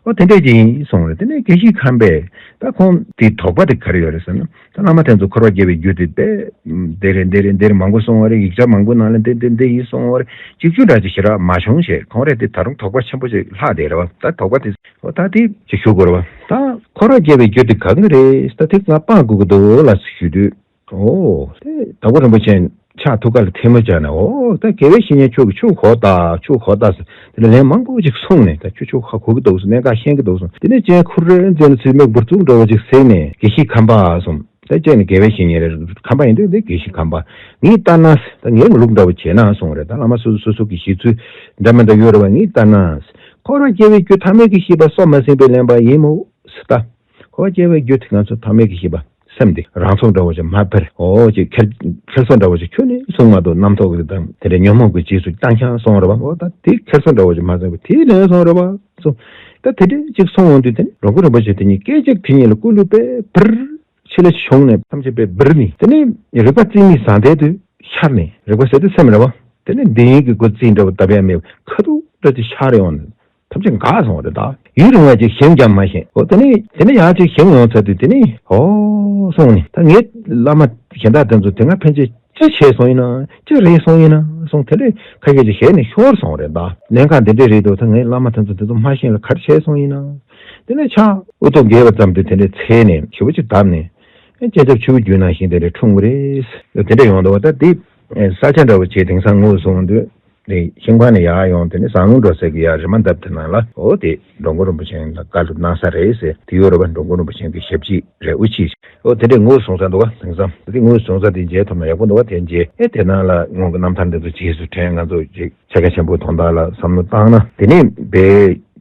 འོ་དེ་འདྲས་ཅིག་ཡིན་གསུངས་རེད། དེ་ནས་དགེ་བཤེས་ཁམས་པས། ད་ཁོང་དེའི་དོགས་པ་དེ་ག་རེ་ཡོད་རེད་ཟེར་ན། ད་བླ་མ་དེ་ཚོ་འཁོར་བ་བསྐྱེད་པའི་རྒྱུ་དེ་དཔེ་འདི་རེད་འདི་རེད་འདི་རེད་མང་པོ་གསུངས་པ་རེད། ཡིག་ཆ་མང་པོའི་ནང་ལ་འདི་འདི་འདི་ཡིན་གསུངས་པ་རེད། གཅིག་མཇུག་འདྲ་ཅིག་ཞེ་དྲག་མ་བྱུང་ཞེས། ཁོང་རེ་དེ་ད་རུང་དོགས་པ་ཆེན་པོ་ཅིག་ལྷག་བསྡད་རེད་པ། ད་དོགས་པ་དེ། འོ་ད་དེ་ཅིག་ཞུ་དགོས་རེད་པ། ད་འཁོར་བ་བསྐྱེད་པའི་རྒྱུ་དེ་གང་གི་རེད། ད་དེ་ང་སྤང་དགོས་ཀྱི་འདུག་ལ་ཞུ་དུས། ཨོ། དེ་དྭགས་པོ་རིན་པོ་ཆེ་ཕྱག་ཐུགས་ཀ་ལ་ཐལ་མོ་སྦྱར་ནས། ཨོ། ད་དགེ་བའི་བཤེས་གཉེན་ཁྱོད་ཀྱིས་ཆུ་ཧོ་ད་ཆུ་ཧོ་ད་ཟེར། དེ་ལ་ལན་མང་པོ་ཅིག་གསུངས་ནས། ད་ཁྱོད་ཆུ་ཧ་གོ་གི་འདུག་ཟེར། གནད་འགག་ཤེས་ཀྱི་འདུག་གསུངས། དེ་ནས་སྤྱན་ཁུར་རེ་མཛད་ནས་ཚིག་མིག་འབུར་ཚུགས་འདྲ་བོ་ཅིག་གཟིགས་ནས། དགེ་བཤེས་ཁམས་པ་གསུངས། ད་སྤྱན་ནི་དགེ་བའི་བཤེས་གཉེན་རེད། ཁམས་པ་ཡིན་དུས་དེ་དགེ་བཤེས་ཁམས་པ། ངས་ལྟ་ན། ད་ངས་ལུགས་འདྲ་བོ་བྱས་ན་གསུངས་རེད། ད་བླ་མ་སོ་སོ་སོ་སོ་གི་ཞུ་ཚུལ་འདྲ་མི་འདྲ་ཡོད་རེད་པ། ངས་ལྟ་ན། འཁོར་བ་སྐྱེ་བའི་རྒྱུ་ཐ་མལ་གྱི་ཤེས་པ་སོ་མ་ཟིན་པས་ལེན་པ་ཡིན་མོད་ཟེར། ད། འཁོར་བ་སྐྱེ་བའི་རྒྱུ་དེ་ང་ཚོ་ཐ་མལ་གྱི་ཤེས་པ། སེམས་དེ་རང་ཚུགས་འདྲ་བོ་ཞིག་མ་འཕེར། འོ་ཅིག་འཁྱེར་འཁྱེར་སོ་འདྲ་བོ་ཞིག་ཁྱོན་ནས་གསུངས་མ་གཏོགས། རྣམ་རྟོག་གི་དང་དེ་འདྲའི་ཉོན་མོངས་ཀྱི་རྗེས་སུ་ཀྱང་ཀྱང་སོང་རེད་པ། འོ་ད་དེ་འཁྱེར་སོ་འདྲ་བོ་ཞིག་མ་སོང་བས་དེ་ལན་སོང་རེད་པ་སོང་། ད་དེ་འདྲའི་ཅིག་སོང་ཡོང་དུས། དེ་ནས་འགྲོ་མགོན་རིན་པོ་ཆེ་དེ་ཉིད་སྐད་ཅིག་དེ་ཉིད་ལ་སྐུ་ལུས་པས་འབུར། ཕྱི་ལ་ཕྱུང་ནས་ཐམས་ཅད་པས་འབུར་ནས། དེ་ནས་རིག་པ་རྩིས་མེད་ཟང་ཐལ་དུ་ཤར་ནས། རིག་པ་ཟེར་དུས་སེམས་རེད་པ། དེ་ནས་འདི་ཡིན་གྱི་སྒོ་རྩིས་འདྲ་བོ་བཏབ་ཡ་མེད་པ། ཁ་ཐུག་འདྲ་དེ་ཤར་ཡོང་ནས། ཐམས་ཅད་འགག་སོང་བ་རེད། ད་ཡུན་རིང་བ་ཅིག་ཞིམ་ཀྱང་མ་ཞིམ། འོ་དེ་ནས་དེ་ནས་ཡང་ཅིག་ཞིམ་ཡོང་ཚར་དུས། དེ་ནས་ཨོ་གསུངས་ནས། ད་ངའི་བླ་མ་གཞན་དག་དེ་ཚོ་དེ་སྔ་ཕན་ཆད་ཅི་བྱས་སོང་ཡིན་ན། ཅི་རེད་སོང་ཡིན་ན་གསུངས། དེ་འདྲའི་ཁ་ཤས་ཅིག་ཞལ་ནས་ཤོར་སོང་རེད། ད་གནད་འགག་འདི་འདྲས་རེད་འདུག་ད་ངའི་བླ་མ་དེ་ཚོ་དེ་ཚོ་མ་ཤེས་ལ་ག་རེ་བྱས་སོང་ཡིན་ན། དེ་ནས་ཕྱག་དབུ་ཐོག་འགེལ་བ་ཙམ་དུ་དེ་འདྲའི་འཚལ་ནས་ཞེ་པོ་ཅིག་བརྡབས་ནས། སྤྱན་ཆབ་ཆུ་བོའི་རྒྱུན་ནང་བཞིན་དེ་འདྲའི་འཁྲུངས་པ་རེད། དེ་འདྲ་ཡོང་འདུག་བ། ད་དེ་ས་ཆ་འདྲ་བོ་བྱས། དེང་སང་ངོས་བཟུང་དུས། དེ་ཤིང་པ་ནས་ཡར་ཡོང་། དེ་ནས་ཟངས་ལུང་འགྲོ་སའི་གི་ཡར་རི་མ་འདབས་དེ་ནང་ལ། འོ་དེ་འགྲོ་མགོན་རིན་པོ་ཆེ་ལ་བཀའ་སློབ་གནང་ས་རེད་ཟེར་དེ་ཡོད་རེད་པ། འགྲོ་མགོན་རིན་པོ་ཆེ་གི་ཞབས་ཕྱི་རེད། དབུ་ཁྲིད་རེད། འོ་དེ་འདྲས་ངོས་བཟུང་ས་འདུག་བ། དེང་སང་དེ་ངོས་བཟུང་ས་དེ་མཇལ་ཐུབ་ན་ཡག་པོ་འདུག་བ། དེ་མཇལ། ཨེ་དེ་ནང་ལ་སྔོན་གྱི་རྣམ་ཐར་འདི་ཚོ་རྗེས་སུ་དྲན། ང་ཚོ་ཅིག་ཕྱག་རྒྱ་ཆེན་པོའི་དོན་དག་ལ་བསམ་བློ་བཏང་ན། དེ་ནས་དཔེ་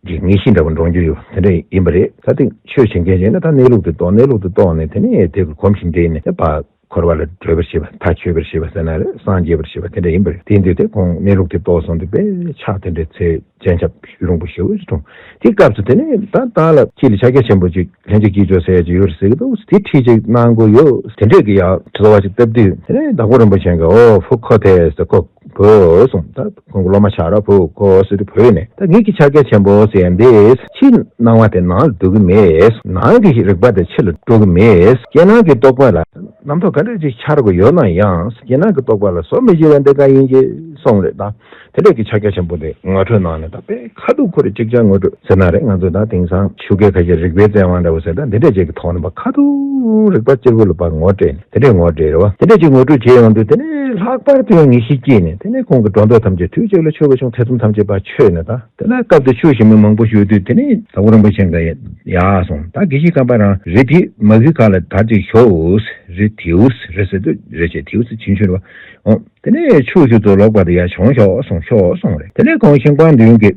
ཅིག་ངེས་ཤེས་འདྲ་བོ་འདྲོངས་རྒྱུ་ཡོད། དེ་འདྲ་ཡིན་པ་རེད། ད་དེ་ཆོས་བྱེད་མཁན་ཅིག་ཡིན་ན། ད་གནས་ལུགས་དེ་རྟོགས། གནས་ལུགས་དེ་རྟོགས་ནས་དེ་ནས་དེ་གི་གོམས་ཤིང་འདྲེས་ནས། དེ་ཕར་འཁོར་བ་ལས་གྲོལ་བར་བྱེད་པ། མཐའ་ཆོད་པར་བྱེད་པ་ཟེར་ན་རེད། སངས་རྒྱས་པར་བྱེད་པ་དེ་འདྲ་ཡིན་པ་རེད། དེ་ཡིན་དུས་དེ་ཁོང་གནས་ལུགས་དེ་རྟོགས་སོང་དུས། དཔེ་ཕྱག་དེ་འདྲའི་འཚལ། སྤྱན་ཆབ་ཡུན་རིང་པོ་ཞེ་པོ་ཅིག་འཁྲུངས། དེའི་སྐབས་སུ་དེ་ནས་ད་བདག་ལ་ཁྱེད་ལ་ཕྱག་རྒྱ་ཆེན་པོ་ཅིག་ལྷན་ཅིག་སྐྱེས་སྦྱོར་ཟེར་ཡ་ཅིག་ཡོད་རེད་ཟེར་གྱི་འདུག་དེ་ཁྲིད་ཅིག་གནང་དགོས་ཡོད། དེ་འདྲས་ཀྱི་ཡ་དྲི་བ་ཅིག་བཏབ་དུས། དེ་ནས་དྭགས་པོ་རིན་པོ་ཆེ་གིས། ཨོ་བུ་ཁོ་ཐེ་ཟེར། ཁོ་བུ་གསུངས། ད་ཁོང་གི་སློབ་མ་ཆགས་ར། བུ་ཁོ་ཟེར་དུས་བུ་ནས། ད་ངེད་ཀྱི་ཕྱག་རྒྱ་ཆེན་པོ་ཟེར་ཡ་འདི། ཕྱིའི་སྣང་བ་དེ་ནང་ལ་འདུ་གི་མེད། ནང་གི་རིག་པ་དེ་ཕྱི་ལ་འགྲོ་གི་མེད། རྐྱེན་སྣང་གི་རྟོག་པ་ལ་རྣམ་རྟོག་ག་འདྲ་ཅིག་འཆར་གི་ཡོད་ན་ཡང་། རྐྱེན་སྣང་གི་རྟོག་པ་ལ་བཟོ་མི་ཤེས་པ་འདི་ག་ཡིན་གྱི་གསུངས་རེད། ད་དེ་འདྲས་ཀྱི་ཕྱག་རྒྱ་ཆེན་པོ་དེ་ངོ་སྤྲོད་གནང་ནས། ད་དཔེ་ཁ་ཐུག་ཁོ་རེ་ཅིག་ཅར་ངོ་སྤྲོད་ཟེར་ན་རེད། ང་ཚོ་ད་དེང་སང་ཆོས་སྐད་ཁ་ཤས་རིག་པའི་བཙན་དབང་འདྲ་བོ་ཟེར། ད་འདི་འདྲས་ཅིག་གི་ཐོག་ནས་ཕར་ཁ་ཐུག་རིག་པ་གཅེར་བུ་ལ་ཕར་ངོ་སྤྲད་ནས། དེ་འདྲས་ངོ་སྤྲད་རེད་བ། དེ་འདྲས་ཅིག་ངོ་སྤྲོད་བྱས་ཡོང་དུས། དེ་ནས་ལྷག་པར་དུ་ཡང་ངེས་ཤེས་སྐྱེས་ནས། དེ་ནས་ཁོང་གི་སྒྲོ་འདོགས་ཐམས་ཅད་དུས་གཅིག་ལ་ཆོད་པ་བྱུང་། ཐེ་ཚོམ་ཐམས་ཅད་ཕར་ཆོད་ནས། ད་དེ་ནས་སྐབས་དེ་ཆོས་ཞུ་མི་མང་པོ་ཞུ་དུས། དེ་ནས་དྭགས་པོ་རིན་པོ་ཆེ་གིས་ཡར་སོང་། ད་དགེ་བཤེས་ཁམས་པ་རང་རི་དེའི་མ་གི་ཁ་ལ་དར་ཅིག་ཞོག་རི་དེའུ་རི་ཟེར་དུས། རི་ཆེ་དེའུ་ཆུང་ཆུང་རེད་བ། འོ། དེ་ནས་ཆུ་ཞུ་ཚོ་ལོག་པ་དེ་ཡར་བྱུང་ཤོག་གསུངས། ཤོག་གསུངས་རེད། དེ་ནས་ཁོང་ཤིང་པ་མདུན་གྱི་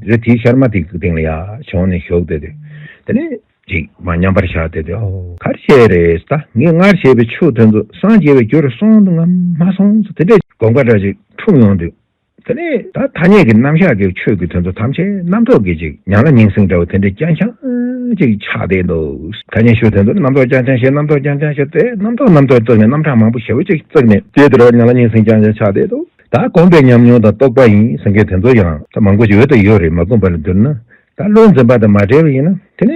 རི་དེའི་ཤར་མ་དེ་གི་སྟེང་ལ་ཡར་བྱུང་ནས་བཞུགས་བསྡད་དུས། དེ་ནས་ཅིག་མར་མཉམ་པར་བཞག་བསྡད་དུས། ཨོ་ག་རེ་བྱས་རེད། ད་ངས་སྔར་བཤད་པའི་ཆོས་དེ་ཚོ་སངས་རྒྱས་པའི་རྒྱུ་རུ་སོང་དང་ངམ་མ་སོང་ཟེར། དེ་འདྲས་དགོངས་པ་འདྲ་ཅིག་འཁྲུངས་ཡོང་དུས། དེ་ནས་ད་ཐ་སྙད་ཀྱི་རྣམ་གཞག་གི་ཆོས་ཀྱི་དོན་ཚོ་ཐམས་ཅད་རྣམ་རྟོག་གིས་ཅིག་ཉམས་ལ་ཉིང་སྲིང་འདྲ་བོ་དེ་འདྲ་རྐྱང་རྐྱང་ཅིག་ཆགས་བསྡད་འདུག་ཐ་སྙད་ཤོད་དེ་ཚོ་རྣམ་རྟོག་རྐྱང་རྐྱང་བྱས། རྣམ་རྟོག་རྐྱང་རྐྱང་བྱས་ཏེ། རྣམ་རྟོག་རྣམ་རྟོག་བརྩེགས་ནས་རྣམ་གྲངས་མང་པོ་ཞེ་པོ་ཅིག་བརྩེགས་ནས། དེ་དེ་རུ་ཉམས་ལ་ཉིང་སྲིང་རྐྱང་རྐྱང་ཆགས་བསྡད་འདུག་ད་གོམས་པའི་ཉམས་མྱོང་དང་རྟོགས་པ་ཡིན་ཟེར་མཁན་དེ་ཚོ་ཡང་ད་མང་པོ་ཞིག་ཡོད་དང་ཡོད་རེད། མ་གོམས་པ་ལ་བསྡུར་ན། ད་བློ་འཛིན་པ་དང་མ་བྲལ་བ་ཡིན་ན། དེ་ནས་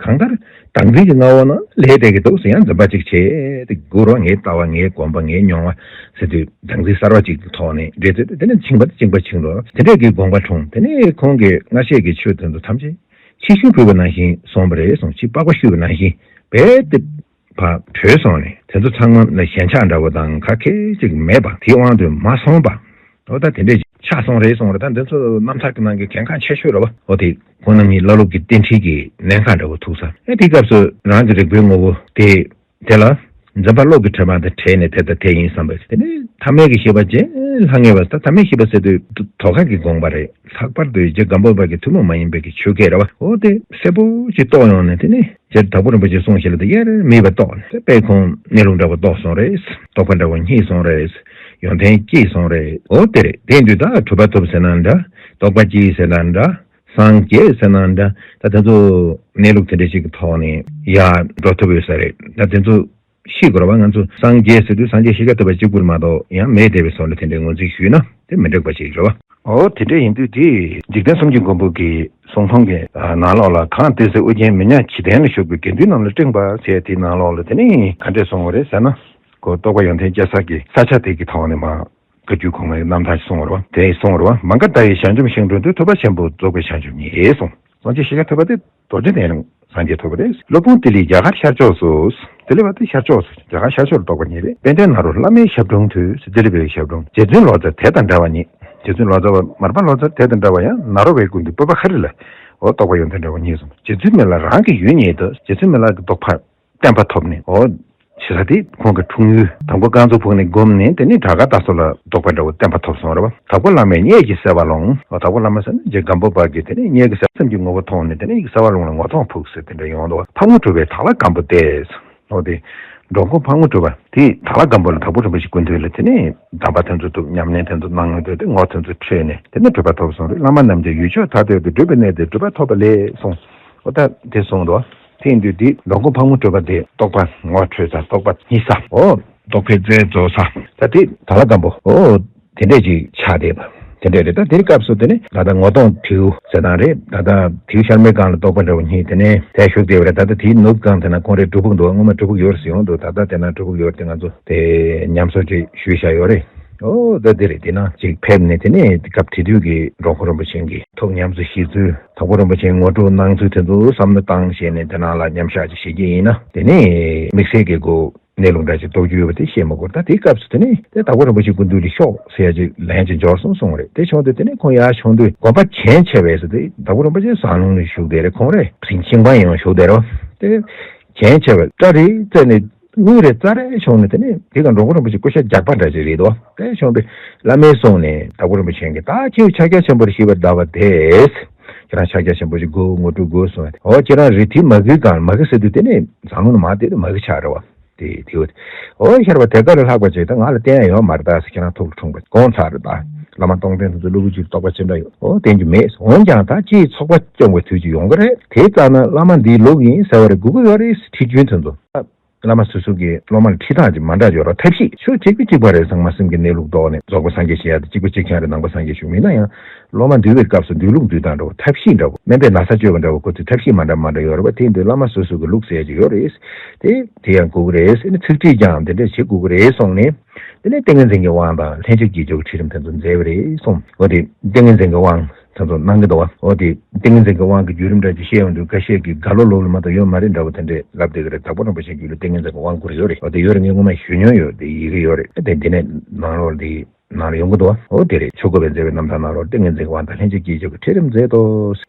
གང་ལྟར་བདག་འཛིན་གྱི་མངའ་འོག་ན་ལུས་བསྡད་ཀྱི་འདུག་ཟེར། ཡང་འཛིན་པ་ཅིག་བྱས་ཏེ། སྒུར་བ་ངའི་ལྟ་བ། ངའི་གོམས་པ། ངའི་མྱོང་བ་ཟེར་དུས། བདག་འཛིན་གསར་བ་ཅིག་གི་ཐོག་ནས་འདྲེས་ཏེ། དེ་ནས་འཆིང་བ་དང་བཅིངས་པ་འཆིང་ལོ། དེ་འདྲས་ཀྱི་དགོངས་པ་འཁྲུངས། དེ་ནས་ཁོང་གིས་སྔར་བཤད་ཀྱི་ཆོས་དེ་ཚོ་ཐམས་ཅད་ཕྱི་ཤུན་བུས་པ་ནང་བཞིན་སོང་བ་རེད་གསུངས། ཕྱི་པགས་པ་བཤུས་པ་ནང་བཞིན་རྦད་དེ་ཕར་གྲོལ་སོང་ནས། དེ་ཚོ་ཚང་མ་ལ་ཞེན་ཆགས་འདྲ་བོ་དང་ག་གེ་ཅིག་མེད་པ། དེའི་དབང་དུ་མ་སོང་བ། འོ་ད་དེ་འདྲས་ཆགས་སོང་རེད་གསུངས་རེད། ད་འདི་ཚོ་རྣམ་ཐར་གྱི་ནང་གི་གལ་འགངས་ཆེ་ཤོས་རེད་བ། འོ་དེ་ཁོང་རྣམ་གཉིས་བླ་སློབ་ཀྱི་རྟེན་འབྲེལ་གྱི་གནད་འགག་འདྲ་བོ་ཐུག་ས་རེད། དེའི་སྐབས་སུ་རང་གི་རིག་པའི་ངོ་བོ་དེ་དེ་ལ་ འཛིན་པ་བློ་གི་དྲི་མ་དང་བྲལ་ནས་དེ་ལྟར་དེ་ཡིན་བསམ་པས། དེ་ནས་ཐ་མལ་གྱི་ཤེས་པ་ཅན་ལྷང་ངེ་བ་ད་ཐ་མལ་ཤེས་པ་ཟེར་དུས་དོ་ཁ་གི་དགོངས་པ་རེད། ལྷག་པར་དུ་རྗེ་སྒམ་པོ་པ་གི་ཐུན་མོང་མ་ཡིན་པའི་གི་ཆོས་སྐད་རེད་བ། འོ་དེ་གསལ་པོ་ཅིག་རྟོགས་ཡོང་ནས། དེ་ནས་རྗེ་དྭགས་པོ་རིན་པོ་ཆེ་གསུངས་ཞེས་ལ་དེ་དབྱེར་མེད་པར་རྟོགས་ནས། དཔེ་ཁོང་གནས་ལུགས་འདྲ་བོ་རྟོགས་སོང་རེད། རྟོགས་པ་འདྲ་བོ་རྙེད་སོང་རེད། ཡོན་ཏན་སྐྱེས་སོང་རེད། འོ་དེ་རེད། དེ་དུས་ད་གྲུབ་པ་ཐོབ་ཟེར་ན་འདྲ། རྟོགས་པ་སྐྱེས་ཟེར་ན་འདྲ། སངས་རྒྱས་ཟེར་ན་འདྲ། ད་དེ་ཚོ་གནས་ལུགས་དེ་འདྲ་ཞིག་གི་ཐོག་ནས་ཡར་འགྲོ་ཐུབ་ཡོད་ས་རེད། ད་དེ་ཚོ་ཤེས་དགོས་རེད་བ། ང་ཚོ་སངས་རྒྱས་ཟེར་དུས་སངས་རྒྱས་ཤེས་རྒྱ་ཐོབ་པ་གཅིག་པུར་མ་གཏོགས་ཡང་མེད་བསྡད་པའི་བཟོ་འདྲ་དེ་འདྲའི་ངོས་འཛིན་ཞུས་ན་དེ་མི་འགྲིག་པ་ཞིག་རེད་བ། འོ་དེ་འདྲ་ཡིན་དུས་དེ་འཇིག་རྟེན་གསུམ་གྱི་མགོན་པོ་གི་གསུང་ཐུང་གི་ནང་ལོགས་ལ། གང་སྟེ་སྲས་ཨོ་རྒྱན་མི་ཉག་འཇིག་རྟེན་ལ་བཞུགས་པའི་དགེ་འདུན་རྣམས་ལ་སྤྲིངས་པ་ཟེར་དེའི་ནང་ལོགས་ལ། དེ་ནི་ག་འདྲས་གསུངས་པ་རེད་ཟེར་ན། ཁོ་རྟོགས་པ་ཡོན་ཏན་སྐྱེ་ས་གི་ས་ཆ་དེ་གི་ཐོག་ནས་མར་བཀའ་བརྒྱུད་གོང་མའི་རྣམ་ཐར་གསུངས་པ་རེད་བ། དེ་གསུངས་པ་རེད་བ། མ་འགགས་ཟླ་བའི་ཞལ་འཇོམས་ཤིང་དྲུང་དུ། ཐུབ་པ་ཆེན་པོ་རྫོགས་པའི་ཞལ་འཇོམས་ཉིད་གསུངས། སངས་རྒྱས་ཤེས་རྒྱ་ཐོབ་པ་དེ་རྡོ་རྗེ་གདན་ལ་སངས་རྒྱས་ཐོབ་པ་རེད། སློབ་དཔོན་ཏི་ལི་རྒྱ་གར་ཤར་ཕྱོགས་སུ། ཏི་ལི་བ་དེ་ཤར་ཕྱོགས་སུ། རྒྱ་གར་ཤར་ཕྱོགས་ལ་རྟོགས་པ་རྙེད་པས། དཔལ་ལྡན་ནཱ་རོ་བླ་མའི་ཞབས་དྲུང་དུ། ཏི་ལི་པའི་ཞབས་དྲུང་རྗེ་བཙུན་ལོ་ཙཱ་དེ་དང་འདྲ་བ་ཉིད། རྗེ་བཙུན་ལོ་ཙཱ་བ་མར་པ་ལོ་ཙཱ་དེ་དང་འདྲ་བ་ཡང་ནཱ་རོ་པའི་སྐུ་མདུན་བོད་པ་ཤ་རི་ལ། འོ་རྟོགས་པ་ཡོན་ཏན་འདྲ་བ་རྙེད་སོང་། རྗེ་བཙུན་མི་ལ་རང་གི་ཡུལ་ཉིད་དུ། རྗེ་བཙུན་མི་ལ་གི་རྟོགས་པ་བརྟན་པ་ཐོབ་ནས། འོ་ཞེ་ས་དེ་ཁོང་གི་འཁྲུངས་ཡུལ་དང་པོ་རྐང་ཚོ་ཕུག་ནས་བསྒོམས་ནས། དེ་ནས་བྲག་དཀར་རྟ་སོ་ལ་རྟོགས་པ་འདྲ་བོ་བརྟན་པ་ཐོབ་སོང་རེད་བ། དྭགས་པོ་བླ་མའི་མངལ་གྱི་སེལ་བ་ལོང་། འོ་དྭགས་པོ་བླ་མ་ཟེར་ན་རྗེ་སྒམ་པོ་པ་གི་དེ་ནས་མངལ་གྱི་སེལ་སེམས་ཀྱི་ངོ་བོ་མཐོང་ནས། དེ་ནས་སེལ་བ་ལོང་ལ་ངོ་མཐོང་ཕུག་ཟེར་དེ་འདྲ་ཡོང་འདུག། ཕག་མོ་གྲུ་པའི་དྭགས་ལྷ་སྒམ་པོ་སྟེ། འོ་དེ་འགྲོ་མགོན་ཕག་མོ་གྲུ་པ་དེ་དྭགས་ལྷ་སྒམ་པོ་ལ་དྭགས་པོ་རིན་པོ་ཆེའི་སྐུ་མདུན་ལ་དེ་ནས་གདམས་པ་དེ་ཚོ་ཐོབ། ཉམས་ལེན་དེ་ཚོ་གནང་ཡོང་དུས་དེ་ངོ་དེ་ཚོ་འཕྲོད་ནས། དེ་ནས་གྲུབ་པ་ཐོབ་སོང་རེད། བླ་མ་རྣམས་ཀྱི་ཡུལ་མཆོག་ཐ་དད་དུ། སྒྲུབ་པའི་གནས་དེར་གྲུབ་པ་ཐོབ་པ་ལས་གསུངས། འོ་ད་དེ་གསུངས་འདུག། དེ་ཡིན་དུས་འདི་འགྲོ་མགོན་ཕག་མོ་གྲུ་པ་དེ་རྟོགས་པ་ངོ་འཕྲོད་ས། རྟོགས་པ་རྙེད་ས། འོ་རྟོགས་པའི་རྩལ་རྫོགས་ས། ད་དེ་དྭགས་ལྷ་སྒམ་པོ། འོ་དེ་འདྲས་ཅིག་ཆགས་བསྡད་པ་དེ་འདྲས་རེད། ད་དེའི་སྐབས་སུ་དེ་ནས་ད་ལྟ་ངོ་གདོང་དེའུ་ཟེར་སྟངས་རེད། ད་ལྟ་དེའུ་ཤར་མའི་སྒང་ལ་རྟོགས་པ་འདྲ་བོ་རྙེད། དེ་ནས་དེ་བཞུགས་བསྡད་པ་རེད། ད་ལྟ་དེའི་ནུབ་སྒང་དེ་ན་ཁོང་རའི་སྒྲུབ་ཕུག་འདུག། སྔོན་མ་སྒྲུབ་ཕུག་ཡོད་རེད་ཟེར་ཡོང་འདུག། ད་ལྟ་དེ་ན་སྒྲུབ་ཕུག་ཡོད་རེད། དེ་ང་ཚོ་དེ་ཉམས་གསོ་ཅིག་ཞུས་བཞག་ཡོད་རེད། འོ་ད་དེ་རེད། དེ་ན་ཅིག་ཕེབས་ནས་དེ་ནས་སྐབས་དེ་དུས་ཀྱི་འགྲོ་མགོན་རིན་པོ་ཆེ་གི་ཐུགས་ཉམས་སུ་བཞེས་ཚུལ། དྭགས་པོ་རིན་པོ་ཆེའི་ངོ་སྤྲོད་གནང་ཚུལ་དེ་ཚོ་བསམ་བློ་བཏང་བྱས་ནས་དེ་ནང་ལ་མཉམ་བཞག་ཅིག་བྱེད་ཀྱི་ཡིན་ན། དེ་ནས་དམིགས་བསལ་གྱི་སྒོ་གནས་ལུགས་འདྲ་ཅིག་རྟོགས་རྒྱུ་ཡོད་པ་དེ་བཤད་མི་དགོས། ད་དེའི་སྐབས་སུ་དེ་ནས་དེ་དྭགས་པོ་རིན་པོ་ཆེའི་སྐུ་མདུན་ལ་ཤོག་ཟེར་ཡ་ཅིག་ལན་ཅིག་འབྱོར་སོང་གསུངས་རེད། དེ་བྱུང་དུས་དེ་ནས་ཁོང་ཡར་བྱུང་དུས་དགོན་པ་གྱེན་ཆེ་བས་ཟེར་ཏེ། དྭགས་པོ་རིན་པོ་ཆེ་ཟངས་ལུང་ནས་བཞུགས་བསྡད་རེད། ཁོང་རེད་ཞིང་ཆེན་པ་ཡིན་བཞུགས་བསྡད་རེད་བ། དེ་གྱེན་ཆེ་བས་སྐྲ་རེ་བཙེམས་ནས། དངུལ་རེ་རྩ་རེ་བྱུང་ནས། དེ་ནས་དེ་ག་འགྲོ་མགོན་རིན་པོ་ཆེ་སྐུ་ཤ་རྒྱགས་པ་འདྲ་ཅིག་རེད་དོ། དེ་བྱུང་བས་བླ་མས་གསུངས་ནས། དྭགས་པོ་རིན་པོ་ཆེ་གིས་ད་ཁྱེད་ཕྱག་རྒྱ་ཆེན་པོར་ཤེས་པར་གདའ་བ་དེས། ཁྱེད་རང་ཕྱག་རྒྱ་ཆེན་པོ་ཞིག་དགོས། ངོ་སྤྲོད་དགོས་གསུངས་ཏེ། འོ་ཁྱེད་རང་རེ་ཐིག་མ་གི་སྒང་། མ་གི་ཟེར་དུས་དེ་ནས་ཟངས་ལུང་ནས་མར་བལྟས་དུས་མ་གི་ཆགས་རེད་བ། དེ་དེ་འོ་ཤར་བ་དེ་ག་ལས་ལྷག་པ་ཅིག་ད་ང་ལ་བསྟན་ཡ་ཡོད་མ་རེད་ད་ཟེར། ཁྱེད་རང་ཐུགས་ལ་འཁྲུངས་པ་དགོངས་ཚར་རེད་ད། བླ་མ་སྟོང་སྟོན་དེ་ཚོ་སློབ་བུ་ཅིག་རྟོགས་པ་ཅི་འདྲ་ཡོད། འོ་བསྟན་རྒྱུ་མེད། འོན་ཀྱང་ད་ཅིག་ཚོགས་པ་སྐྱོང་བའི་དུས་ཅིག་ཡོང་གི་རེད། དེ་ཙམ་ན་བླ་མ་འདིའི་ལུགས་ཡིན་ཟེར་བ་རེ་དགོས་ཀྱི་ཡོད་རེད། ཁྲིད་རྒྱུན་དེ་ཚོ། བླ་མ་སོ་སོ་གི་སློབ་མ་ལ་ཁྲིད་སྟངས་ཀྱི་མ་འདྲ་ཡོད་རེད། ཐབས་ཤེས་ཤོད་གཅིག་པ་གཅིག་པ་རེད། ཚང་མ་སེམས་ཀྱི་གནས་ལུགས་རྟོགས་ནས་རྫོགས་པ་སངས་རྒྱས་ཤེས་ཡ་དེ་གཅིག་པ་གཅིག་རྐྱང་རེད། ནང་པ་སངས་རྒྱས་ཞུ་མིན་ན་ཡང་། སློབ་མ་འདུལ་བའི་སྐབས་སུ་འདུལ་ལུགས་འདུལ་སྟངས་འདྲ་བོ། ཐབས་ཤེས་འདྲ་བོ། སྨན་པས་ན་ཚ་བཅོས་པ་འདྲ་བོ། ཁོ་ཚོའི་ཐབས་ཤེས་མ་འདྲ་མ་འདྲ་ཡོད་རེད་བ། དེ་འདི་བླ་མ་སོ་སོ་གི་ལུགས་ཟེར་ཡ་ཅིག་ཡོད་རེད། དེ་དེ་ཡང་དགོས་ཀྱི་རེད་ཟེར་ནས། ཚིག་ཁྲིད་ཀྱང་དེ་འདྲ་བྱེད་དགོས་ཀྱི་རེད་གསུངས་ནས། དེ་ནས་ཏིང་ངེ་འཛིན་གྱི་དབང་དང་ལྷན་ཅིག་སྐྱེས་སྦྱོར་གྱི་ཁྲིད་རིམ་དེ་ཚོ་མཛད་པ་རེད་གསུངས། འོ་དེ་ཏིང་ངེ་འཛིན་གྱི་དབང་དེ་ཚོ་གནང་གི་འདུག་བ། འོ་དེ་ཏིང་ངེ་འཛིན་གྱི་དབང་གི་བརྒྱུད་རིམ་འདྲ་ཅིག་བཤད་ཡོང་དུས། འགའ་ཤས་ཀྱིས་ག་ལོ་ལོ་ལ་མ་གཏོགས་ཡོད་མ་རེད་འདྲ་བོ་དེ་འདྲས་ལབ་བསྡད་ཀྱི་རེད། དྭགས་པོ་རིན་པོ་ཆེའི་རྒྱུད་ལ་ཏིང་ངེ་འཛིན་གྱི་དབང་བསྐུར་ཡོད་རེད། འོ་དེ་ཡོད་རེད། ངས་སྔོན་མ་ཞུ་མྱོང་ཡོད། དེ་ཡི་གེ་ཡོད་རེད། དེ་འདི་ནས་ནང་ལོགས་འདི་ནང་ལ་ཡོང་གི་འདུག་བ། འོ་དེ་རེད། ཆོས་སྐུ་པས་མཛད་པའི་རྣམ་ཐར་ནང་ལོགས་ཏིང་ངེ་འཛིན་གྱི་དབང་དང་ལྷན་ཅིག་སྐྱེས་སྦྱོར་གྱི་ཁྲིད་རིམ་མཛད་དོ།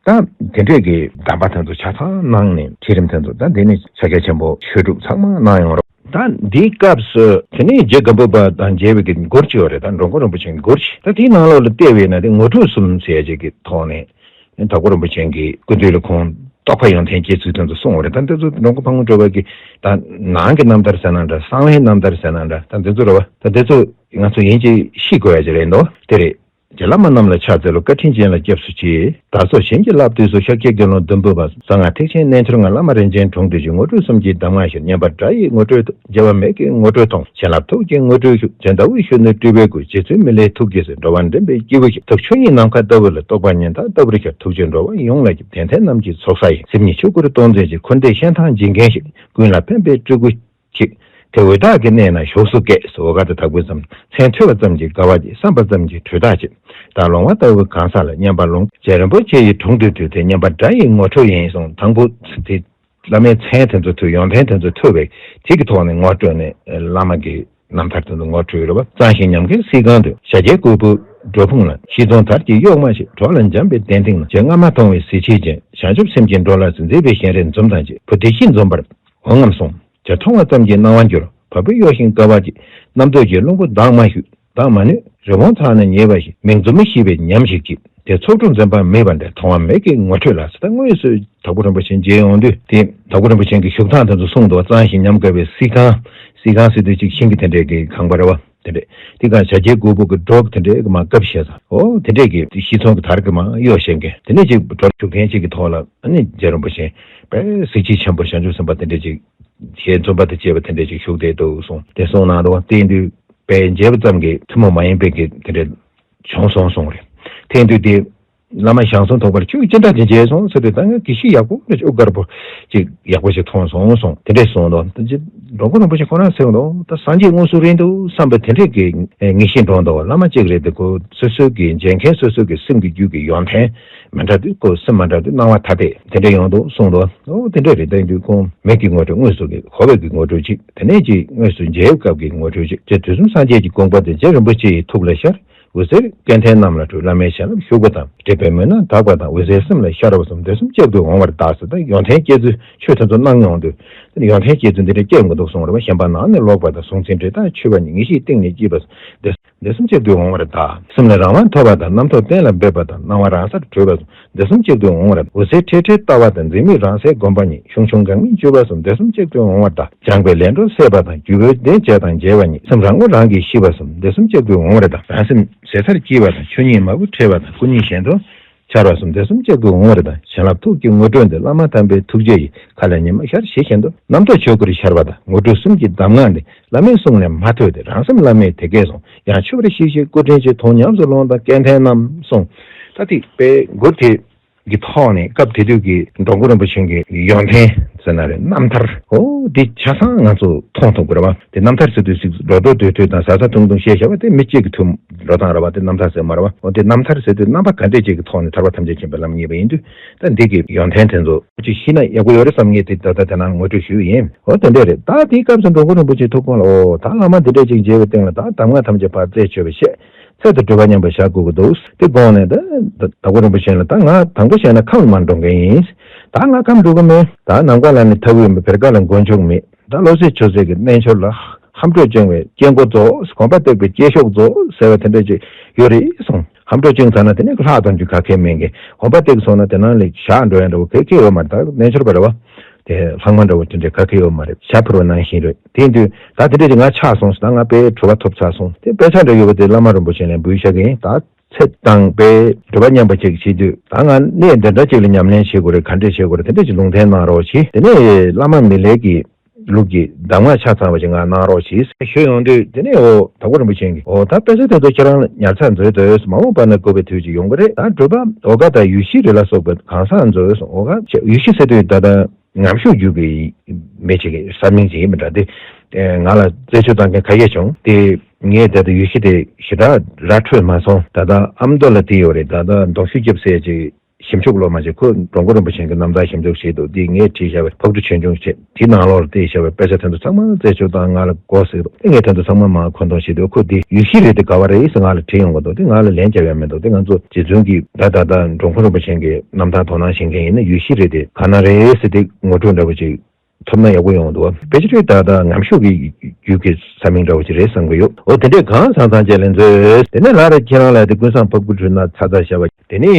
ད་དེ་འདྲས་ཀྱི་གདམས་པ་དེ་ཚོ་ཆ་ཚང་གནང་ནས། ཁྲིད་རིམ་དེ་ཚོ་ད་འདི་ནས་ཕྱག་རྒྱ་ཆེན་པོ་ཆོས་དྲུག་ཚང་མ་གནང་ཡོང་རོགས། ད་འདིའི་སྐབས་སུ་དེ་ནས་རྗེ་སྒམ་པོ་པ་དང་མཇལ་བའི་གི་མགུར་ཅིག་ཡོད་རེད། ད་འགྲོ་མགོན་རིན་པོ་ཆེའི་མགུར་ཅིག། ད་དེའི་ནང་ལོགས་ལ་བལྟས་པས་ན། དེ་ངོ་སྤྲོད་གསུམ་ཟེར་ཡ་ཅིག་གི་ཐོག་ནས་དྭགས་པོ་རིན་པོ་ཆེ་གི་སྐུ་མདུན་ལ་ཁོང་རྟོགས་པ་ཡོན་ཏན་སྐྱེས་ཚུལ་དེ་ཚོ་གསུངས་པ་རེད། ད་འདི་ཚོ་འགྲོ་མགོན་ཕག་མོ་གྲུ་པ་གི་ད་ནང་གི་རྣམ་ཐར་ཟེར་ན་འདྲ། གསང་བའི་རྣམ་ཐར་ཟེར་ན་འདྲ། ད་འདི་ཚོ་རེད་བ། ད་འདི་ཚོ་ང་ཚོ་ཡིན་གཅིག་ཤེས་དགོས་ཡ་ཅིག་རེད་འདུག། དེ་རེད། རྗེ་བླ་མ་རྣམས་ལ་ཕྱག་འཚལ་ལོ། བཀའ་དྲིན་ཅན་ལ་སྐྱབས་སུ་མཆི། བདག་སོགས་གཞན་གྱིས་བསླབ་དུས་སུ། ཤཱཀྱའི་དགེ་སློང་བདུན་པོ་པ། གསང་སྔགས་ཐེག་ཆེན་རྣལ་འབྱོར་མངའ། བླ་མ་རིན་ཆེན་དྲུང་དུ་བཞུགས། ངོ་སྤྲོད་གསུམ་གྱི་གདམས་ངག་ཞུ། བསྙེན་པ་དགྲ་ཡི་ངོ་སྤྲོད་དང་། བརྗེ་བ་མེད་ཀྱི་ངོ་སྤྲོད་དང་། བྱིན་རླབས་ཐུགས་ཀྱི་ངོ་སྤྲོད་ཞུ། ཇི་ལྟ་བུ་གཞོན་ནུའི་སྤྲུལ་པའི་སྐུ། རྗེ་བཙུན་མི་ལའི་ཐུགས་ཀྱིས་གསོལ། འགྲོ་བ་འདྲེན་པའི་སྐྱེས་བུ་ཞིག། ཐུགས་ཆོས་ཉིད་ནམ་མཁའ་ལྟ་བུ་ལ། རྟོགས་པ་ཉི་ཟླ་ལྟ་བུར་ཤར། ཐུགས་རྗེས་འགྲོ་བ་ཡོངས་ལ་སྐྱབས། དད་མཚན་རྣམས་ཀྱི་ཚོགས་བསགས་ཡིན། སེམས་ཉིད་ཆོས་སྐུར་སྟོང་མཛད་ཅིང་། འཁོར་འདས་གཞན་དང་འཇིག་རྟེན་ཞི། ཀུན་ལ་ཕན་པའི་སྤྲུལ་སྐུ་ཞིག། དེ་འོད་དག་གི་གནས་ན་ཞུགས་སུ་བསྐྱེད། ཟེར། འོད་དཀར་དང་དྭགས་པོའི་ཙམ། མཚན་ཐོས་པ་ཙམ་གྱིས་དགའ་བ་སྐྱེ། བསམ་པ་ཙམ་གྱིས་དྲོད་རྟགས་ཆེ། བདག་ལོང་བ་ལྟ་བུའི་གང་ཟག་ལ། བསྙེན་པར་ལོངས་རྗེ་རིན་པོ་ཆེ་ཡི་དྲུང་དུ་འདུས་ཏེ། བསྙེན་པ་དགྲ་ཡི་ངོ་སྤྲོད་ཡིན་གསུངས། དང་པོ་དེ་བླ་མའི་མཚན་དེ་ཚོ་ཐོས། ཡོན་ཏན་དེ་ཚོ་ཐོས་པས་དེ་གི་ཐོག་ནས་ངོ་སྤྲོད་ནས་བླ་མ་གི་རྣམ་ཐར་དེ་ཚོ་ངོ་སྤྲོད་རེད་བ། གཙང་ཞིང་ཉམས་དགའི་སྲིད་གང་དུ། ཞྭ་རྒྱལ་སྐུ་བོས་སྒྲུབ་ཕུང་ལ། ཤིས་ཙོང་དར་གྱི་གཡོགས་མ་ཆེ། གྲོགས་ལ་འཇམ་པའི་གདན་སྟེང་ན། རྗེ་སྔ་མ་མཐོང་བས་གཟི་བརྗིད་ཅན། བྱང་ཆུབ་སེམས་ཀྱི་འགྲོ་ལ་གཟིགས། མཛེས་པའི་བཞིན་རས་འཛུམ་དང་བཅས། བུ་བདེ་སྐྱིད་འཛོམས་པར་འོང་ངམ་གསུངས། རྗེ་མཐོང་བ་ཙམ་གྱིས་སྣང་བ་འགྱུར། བུ་ མ་བུ་གཡོ་ཞིང་དཀའ་བ་སྐྱེད། རྣམ་རྟོག་གི་རླུང་བུ་ལྡང་མ་ཞུ། ལྡང་མ་ནུས། རི་བོང་ཚང་ནས་ཉེ་བ་ཞིག་མིང་རྫུན་མི་ཤེས་པའི་ཉམས་ཤིག་ཅིག་དེ་ཚོགས་དྲུག་འཛིན་པ་མེད་པ་འདྲ་མཐོང་བ་མེད་ཀྱི་ངོ་སྤྲོད་ལ་ཟེར། ད་དངོས་སུ་དྭགས་པོ་རིན་པོ་ཆེ་མཇལ་ཡོང་དུས་དེ་དྭགས་པོ་རིན་པོ་ཆེ་གི་བཞུགས་ཐང་དེ་ཚོ་གསུངས་འདུག་གཙང་ཞིང་ཉམས་དགའ་བའི་བསིལ་ཁང་། བསིལ་ཁང་ཟེར་དུས་ཅིག་ཤིང་གི་དེ་འདྲས་ཀྱི་ཁང་པ་རེད་བ། དེ་འདྲས་དེ་གང་བྱ་རྒྱལ་སྒོ་ཕུག་གི་སྒྲོག་དེ་འདྲས་ཀྱི་མ་སྐབས་བཤད་ས་འོ་དེ་འདྲས་ཀྱི་ཤིང་ཚོང་གི་དར་གྱི་མ་གཡོ་བཤད་མཁན་དེ་ནས་ཅིག་གྲོ་བཞུགས་མཁན་ཅིག་གི་ཐོག་ལ་ཨ་ནི་རྗེ་རིན་པོ་ཆེ་དཔེ་གཟི་བརྗིད་ཆེན་པོ་བྱང་ཆུབ་སེམས་དཔའ་དེ་འདྲས་ཅིག་ཞལ་འཛུམ་པ་དང་བཅས་པ་དེ་འདྲས་ཅིག་བཞུགས་བསྡད་འདུག་གསུངས་དེ་གསུངས་གནང་འདུག་དེ་དུས། པའི་མཇལ་བ་ཙམ་གྱིས་ཐུན་མོང་མ་ཡིན་པའི་གི་དེ་འདྲའི་བྱུང་སོང་གསུངས་རེད། དེ་དུས་དེ་བླ་མ་ཞང་གསུམ་ཐོག་པར་ཁྱོད་ཅི་འདྲ་དེ་མཇལ་སོང་ཟེར་དུས་ད་ངས་དགེ་བཤེས་ཡག་པོ་ཨུ་དཀར་པོ་ཅིག་ཡག་པོ་ཞིག་མཐོང་སོང་གསུངས་དེ་འདྲས་གསུངས་འདུག་ད་ཅི་འགྲོ་མགོན་རིན་པོ་ཆེ་ཁོ་རང་ཟེར་འདུག་ད་སངས་རྒྱས་དངོས་སུ་རེད་འདུག་བསམ་པའི་དེ་འདྲས་ཀྱི་ངེས་ཤེས་འདྲོངས་འདུག་བླ་མ་གཅིག་རེད་དེ་ཁོ་སོ་སོའི་གི་མཇལ་མཁན་སོ་སོའི་གི་སེམས་ཀྱི་རྒྱུད་ཀྱི་ཡོན་ཏན་མི་འདྲ་དུས་ཁོ་སེམས་མ་འདྲ་དུས་སྣང་བ་ཐ་དད་དེ་འདྲས་ཡོང་འདུག་གསུངས་འདུག་འོ་དེ་འདྲས་རེད། ད་ཡིན་དུས་ཁོང་མིག་གི་ངོ་སྤྲོད་དངོས་སུ་གི་ཧོ་བའི་གི་ངོ་སྤྲོད་ཅིག་དེ་ནས་ཀྱི་དངོས་སུ་མཇལ་སྐབས་ཀྱི་ངོ་སྤྲོད་ཅིག་དེ་དུས་གསུམ་སངས་རྒྱས་ཀྱི་དགོངས་པ་དེ་རྗེ་རིན་པོ་ཆེ་ཡི་ཐུགས་ལ་ཤར། འོད་ཟེར་སྐལ་ལྡན་རྣམས་ལ་འཕྲོས། བླ་མའི་ཞལ་སློབ་ཞུགས་པ་དང་། འབྲེལ་པའི་མོས་སྣང་དག་པ་དང་། འོད་ཟེར་སེམས་ལ་ཤར་བ་གསུམ་དེ་གསུམ་གཅིག་ཏུ་འོང་བར་གདའ་ཟེར། ད་ཡོན་ཏན་སྐྱེ་ཚུལ་ཆོས་དེ་ཚོ་གནང་ཡོང་དུས་ཡོན་ཏན་སྐྱེ་ཚུལ་འདི་འདྲ་སྐྱེ་མི་འདུག་གསུངས་རེད་བ། ཞེན་པ་ནང་ནས་ལོག་པ་དང་། གཟུང་འཛིན་འདྲེ་དང་ཆོད་པ་ཉིད། ངེས་ཤེས་གཏིང་ནས་སྐྱེས་པ་གསུམ་དེ་དེ་གསུམ་གཅིག་ཏུ་འོང་བར་གདའ། སེམས་ལ་རང་དབང་ཐོབ་པ་དང་། རྣམ་རྟོག་གཏན་ལ་འབེབས་པ་དང་། སྣང་བ་རང་སར་གྲོལ་བ་གསུམ་དེ་གསུམ་གཅིག་ཏུ་འོང་བར། འོད་ཟེར་འཕྲལ་འཕྲལ་ལྟ་བ་དང་། འཛིན་མེད་རང་སའི་སྒོམ་པ་ཉིད། ཤུགས་ཆུང་འགག་མེད་སྤྱོད་པ་གསུམ་དེ་གསུམ་གཅིག་ཏུ་འོང་བར་གདའ། སྦྱངས་པའི་ལས་འགྲོ་སད་པ་དང་། རྒྱུ་བའི་བདེ་བྱེད་དང་བརྗེ་བ་ཉིད། སེམས་རང་ངོ་རང་གིས་ཤེས་པ་གསུམ་དེ་གསུམ་གཅིག་ཏུ་འོང་བར་གདའ། རང་སེམས་ཟད་མཐར་སྐྱེས་པ་དང་། ཆོས་ཉིད་མ་བུ་ཕྲལ་བ་དང་། སྐུ་ཉིད་གཞན་དོན་འཆར་བ་གསུམ་དེ་གསུམ་གཅིག་ཏུ་འོང་བར་གདའ། བྱིན་རླབས་ཐུགས་ཀྱི་ངོ་སྤྲོད་འདི། བླ་མ་དམ་པའི་ཐུགས་རྗེ་ཡིས། མཁའ་ལ་ཉི་མ་ཤར་ཞེས་བཞིན་དུ། རྣམ་རྟོག་ཆོས་སྐུར་ཤར་བ་དང་། ངོ་སྤྲོད་གསུམ་གྱི་གདམས་ངག་འདི། བླ་མའི་གསུང་ལས་མ་ཐོས་ཏེ། རང་སེམས་བླ་མས་དེ་སྐད་གསུངས། ཡང་ཆོས་པར་ཤེས་ཤིང་སྐུ་དྲིན་ཆེ། མཐོང་ཉམས་སུ་ལོངས་དང་སྐལ་ལྡན་རྣམས་གསུངས། ད་ཐིག་པའི་མགུར་དེ་གི་ཐོག་ནས་སྐབས་དེ་དུས་ཀྱི་འགྲོ་མགོན་རིན་པོ་ཆེ་གི་ཡོན་ཏན་ཟེར་ན་རེད། རྣམ་ཐར་འོ་འདི་ཆ་ཚང་ང་ཚོ་མཐོང་ཐུབ་དགོས་རེད་བ། དེ་རྣམ་ཐར་ཟེར་དུས་ཅིག་རོ་ཏོ་དོད་དོད་དང་ཟ་ཟ་འཐུང་འཐུང་བཤད་བཞག་པ་དེ་མི་གཅིག་གི་ཐུགས་འགྲོ་སྟངས་རེད་བ། དེ་རྣམ་ཐར་ཟེར་མ་རེད་བ། འོ་དེ་རྣམ་ཐར་ཟེར་དུས་རྣམ་པ་ག་འདྲས་ཅིག་གི་ཐོག་ནས་ཐར་པ་ཐམས་ཅད་མཁྱེན་པའི་ལམ་རྙེད་པ་ཡིན་དུས། ད་འདི་གི་ཡོན་ཏན་དེ་ཚོ་ཅིག་ཤེས་ན་ཡག་པོ་ཡོད་རེད་བསམ་ངེས་དེ་ད་ལྟ་དེ་ནང་ངོ་སྤྲོད་ཞུས་ཡིན། འོ་དེ་འདྲས་རེད། ད་དེའི་སྐབས་སུ་འགྲོ་མགོན་རིན་པོ་ཆེའི་ཐུགས་དགོངས་ལ། འོ་ད་བླ་མ་འདི་འདྲས་ཅིག་མཇལ་བའི་སྟེང་ལ་ད་གདམས་ངག་ཐམས་ཅད་ཕར་རྩད་ཆོད་པ་བཤད། ཚད་དུ་གྲུབ་པ་མཉམ་པར་བཞག་དགོས་ཀྱི་འདུག་དེ་དགོངས་ནས་ད་དྭགས་པོ་རིན་པོ་ཆེ་ལ། ད་ང་དང་པོ་བཤད་ན་ཁམས་ལ་མར་འགྲོ་མཁན་ཡིན། ད་ང་ཁམས་འགྲོ་གི་མེད། ད་ནམ་མཁའ་ལ་ནི་མཐའ་དབུས་མེད། བེར་ཀ་ལ་མགོན་མཆོག་མེད། ད་བློ་གསལ་ཆོས་གསལ་གྱི་རྣལ་འབྱོར་ལ། ཧམ་སྤྲོ་བཅིངས་པའི་སྐྱེ་སྒོ་རྫོགས། གོམ་པ་བཏེགས་པའི་སྐྱེ་ཤུགས་རྫོགས་ཟེར་བ་དེ་འདྲ་ཅིག་ཡོད་རེད་གསུངས། ཧམ་སྤྲོ་བཅིངས་ཚར་ན་དེ་ནས་ལྷག་གཏོང་རྒྱུ་ག་གེ་མེད་མཁན། གོམ་པ་བཏེགས་སོང་ན་དེ་ནང་ལ་བཞག་འགྲོ་ཡ་འདྲ་བོ་ག་གེ་ཡོད་མ་རེད། ད་རྣལ་འབྱོར་པ་རེད་བ། དེ་ལྷག་མ་འདྲ་བོ་དེ་འདྲ་ག་གེ་ཡོད་མ་རེད། ཞྭ་ཕུར་བ་ནང་བཞིན་རེད། དེ་ཡིན་དུས་ད་དེ་འདྲ་ཅིག་ང་ཆགས་སོང་ཟེར། ད་ང་དཔེ་གྲུབ་པ་ཐོབ་ཚར་སོང་། དེ་དཔེ་ཆ་འདྲ་ཡོད་པ་དེ་བླ་མ་རིན་པོ་ཆེ་ལ་འབུལ་བཞག་གི་ཡིན། ད་ཚེ་དང་དཔེ་སྒྲུབ་པ་མཉམ་པ་ཅིག་བྱེད་དུས་ད་ང་གནས་འདི་འདྲ་ཅིག་ལ་ཉམས་ལེན་བྱེད་དགོས་རེད། ག་འདྲས་བྱེད་དགོས་རེད། དེ་འདྲས་ཅིག་ལུང་བསྟན་གནང་རོགས་གྱིས། དེ་ནས་བླ་མ་མི་ལའི་གི་ལུགས་ཀྱི་གདམས་ངག་ཆ་ཚང་བ་ཅིག་ང་གནང་རོགས་གྱིས་ཞུས་ཡོང་དུས། དེ་ནས་འོ་དྭགས་པོ་རིན་པོ་ཆེ་གིས། འོ་ད་དཔེ་ཆ་དེ་ཚོ་ཁྱེད་རང་ཉར་ཚགས་མཛོད་དོ། མ་འོངས་པ་ན་དགོས་པའི་དུས་ཅིག་ཡོང་གི་རེད། ད་བགྲོད་པ་འོ་ག་དང་ཡུལ་ཤུལ་རི་ལ་སོགས་པའི་གང་ཟག་མཛོད། འོ་ག་ཡུལ་ཤུལ་ཟེར་དུས་ད་ལྟ་ངམ་ཤུགས་རྒྱུད་ཀྱི་མི་ཅིག་གི་ས་མིང་ཅིག་ཡིན་པ་འདྲ། དེ་ང་ལ་རྩད་གཅོད་བཏང་མཁན་ཁ་ཤས་བྱུང་། དེ་ངས་ད་ལྟ་ཡུལ་ཤུལ་དེ་ཞེ་དྲག་ར་འཕྲོད་མ་སོང་། ད་ལྟ་ཨ་མདོ་ལ་དེ་ཡོད་རེད། ད་ལྟ་མདོ་ཤུལ་རྒྱབ་ཟེར་ཅིག་ཞིབ་འཇུག་སློབ་མ་ཅིག་ཁོས་འགྲོ་མགོན་རིན་པོ་ཆེ་གི་རྣམ་ཐར་ཞིབ་འཇུག་བྱས་འདུག་དེ་ངས་བྲིས་བཞག་པའི་ཕག་གྲུ་ཆོས་འབྱུང་བྱས། དེའི་ནང་ལོགས་ལ་བལྟས་བཞག་པའི་དཔེ་ཆ་དེ་ཚོ་ཚང་མ་རྩད་གཅོད་བཏང་། ང་ལ་དགོས་ཟེར་འདུག་དེ་ངས་དེ་ཚོ་ཚང་མ་མར་མཁོ་འདོན་བྱས་འདུག་ཁོས་དེ་ཡུལ་ཤུལ་རེད་དེ་ག་བ་རེད་ཟེར་ང་ལ་དྲིས་ཡོང་གི་འདུག་དེ་ང་ལ་ལན་རྒྱབ་ཡ་མི་འདུག་དེ་ང་ཚོ་རྗེ་བཙུན་གྱི་ད་ད་ལྟ་འགྲོ་མགོན་རིན་པོ་ཆེ་གི་རྣམ་ཐར་དོ་སྣང་བྱེད་མཁན་ཡིན་ན་ཡུལ་ཤུལ་རེད་དེ་ག་ན་རེད་ཟེར་དེ་ངོ་སྤྲོད་འདྲ་པོ་ཅིག་ཐོབ་ན་ཡག་པོ་ཡོང་འདུག་དཔེ་ཆ་ཁྲིད་ད་ལྟ་ངམ་ཤུགས་ཀྱི་རྒྱུད་ཀྱི་ས་མིང་འདྲ་བོ་ཅིག་རེད་བསམ་གྱི་ཡོད། འོ་དེ་འདྲས་གང་ཚང་ཚང་བཅས་ལ་མཛོད། དེ་ནས་ལྷ་རེ་ཁྱེད་རང་ལ་དེ་ཀུན་བཟང་ཕག་བུ་གྲུ་ནག་ཚ་ཚ་ཤ་བ། དེ་ནས་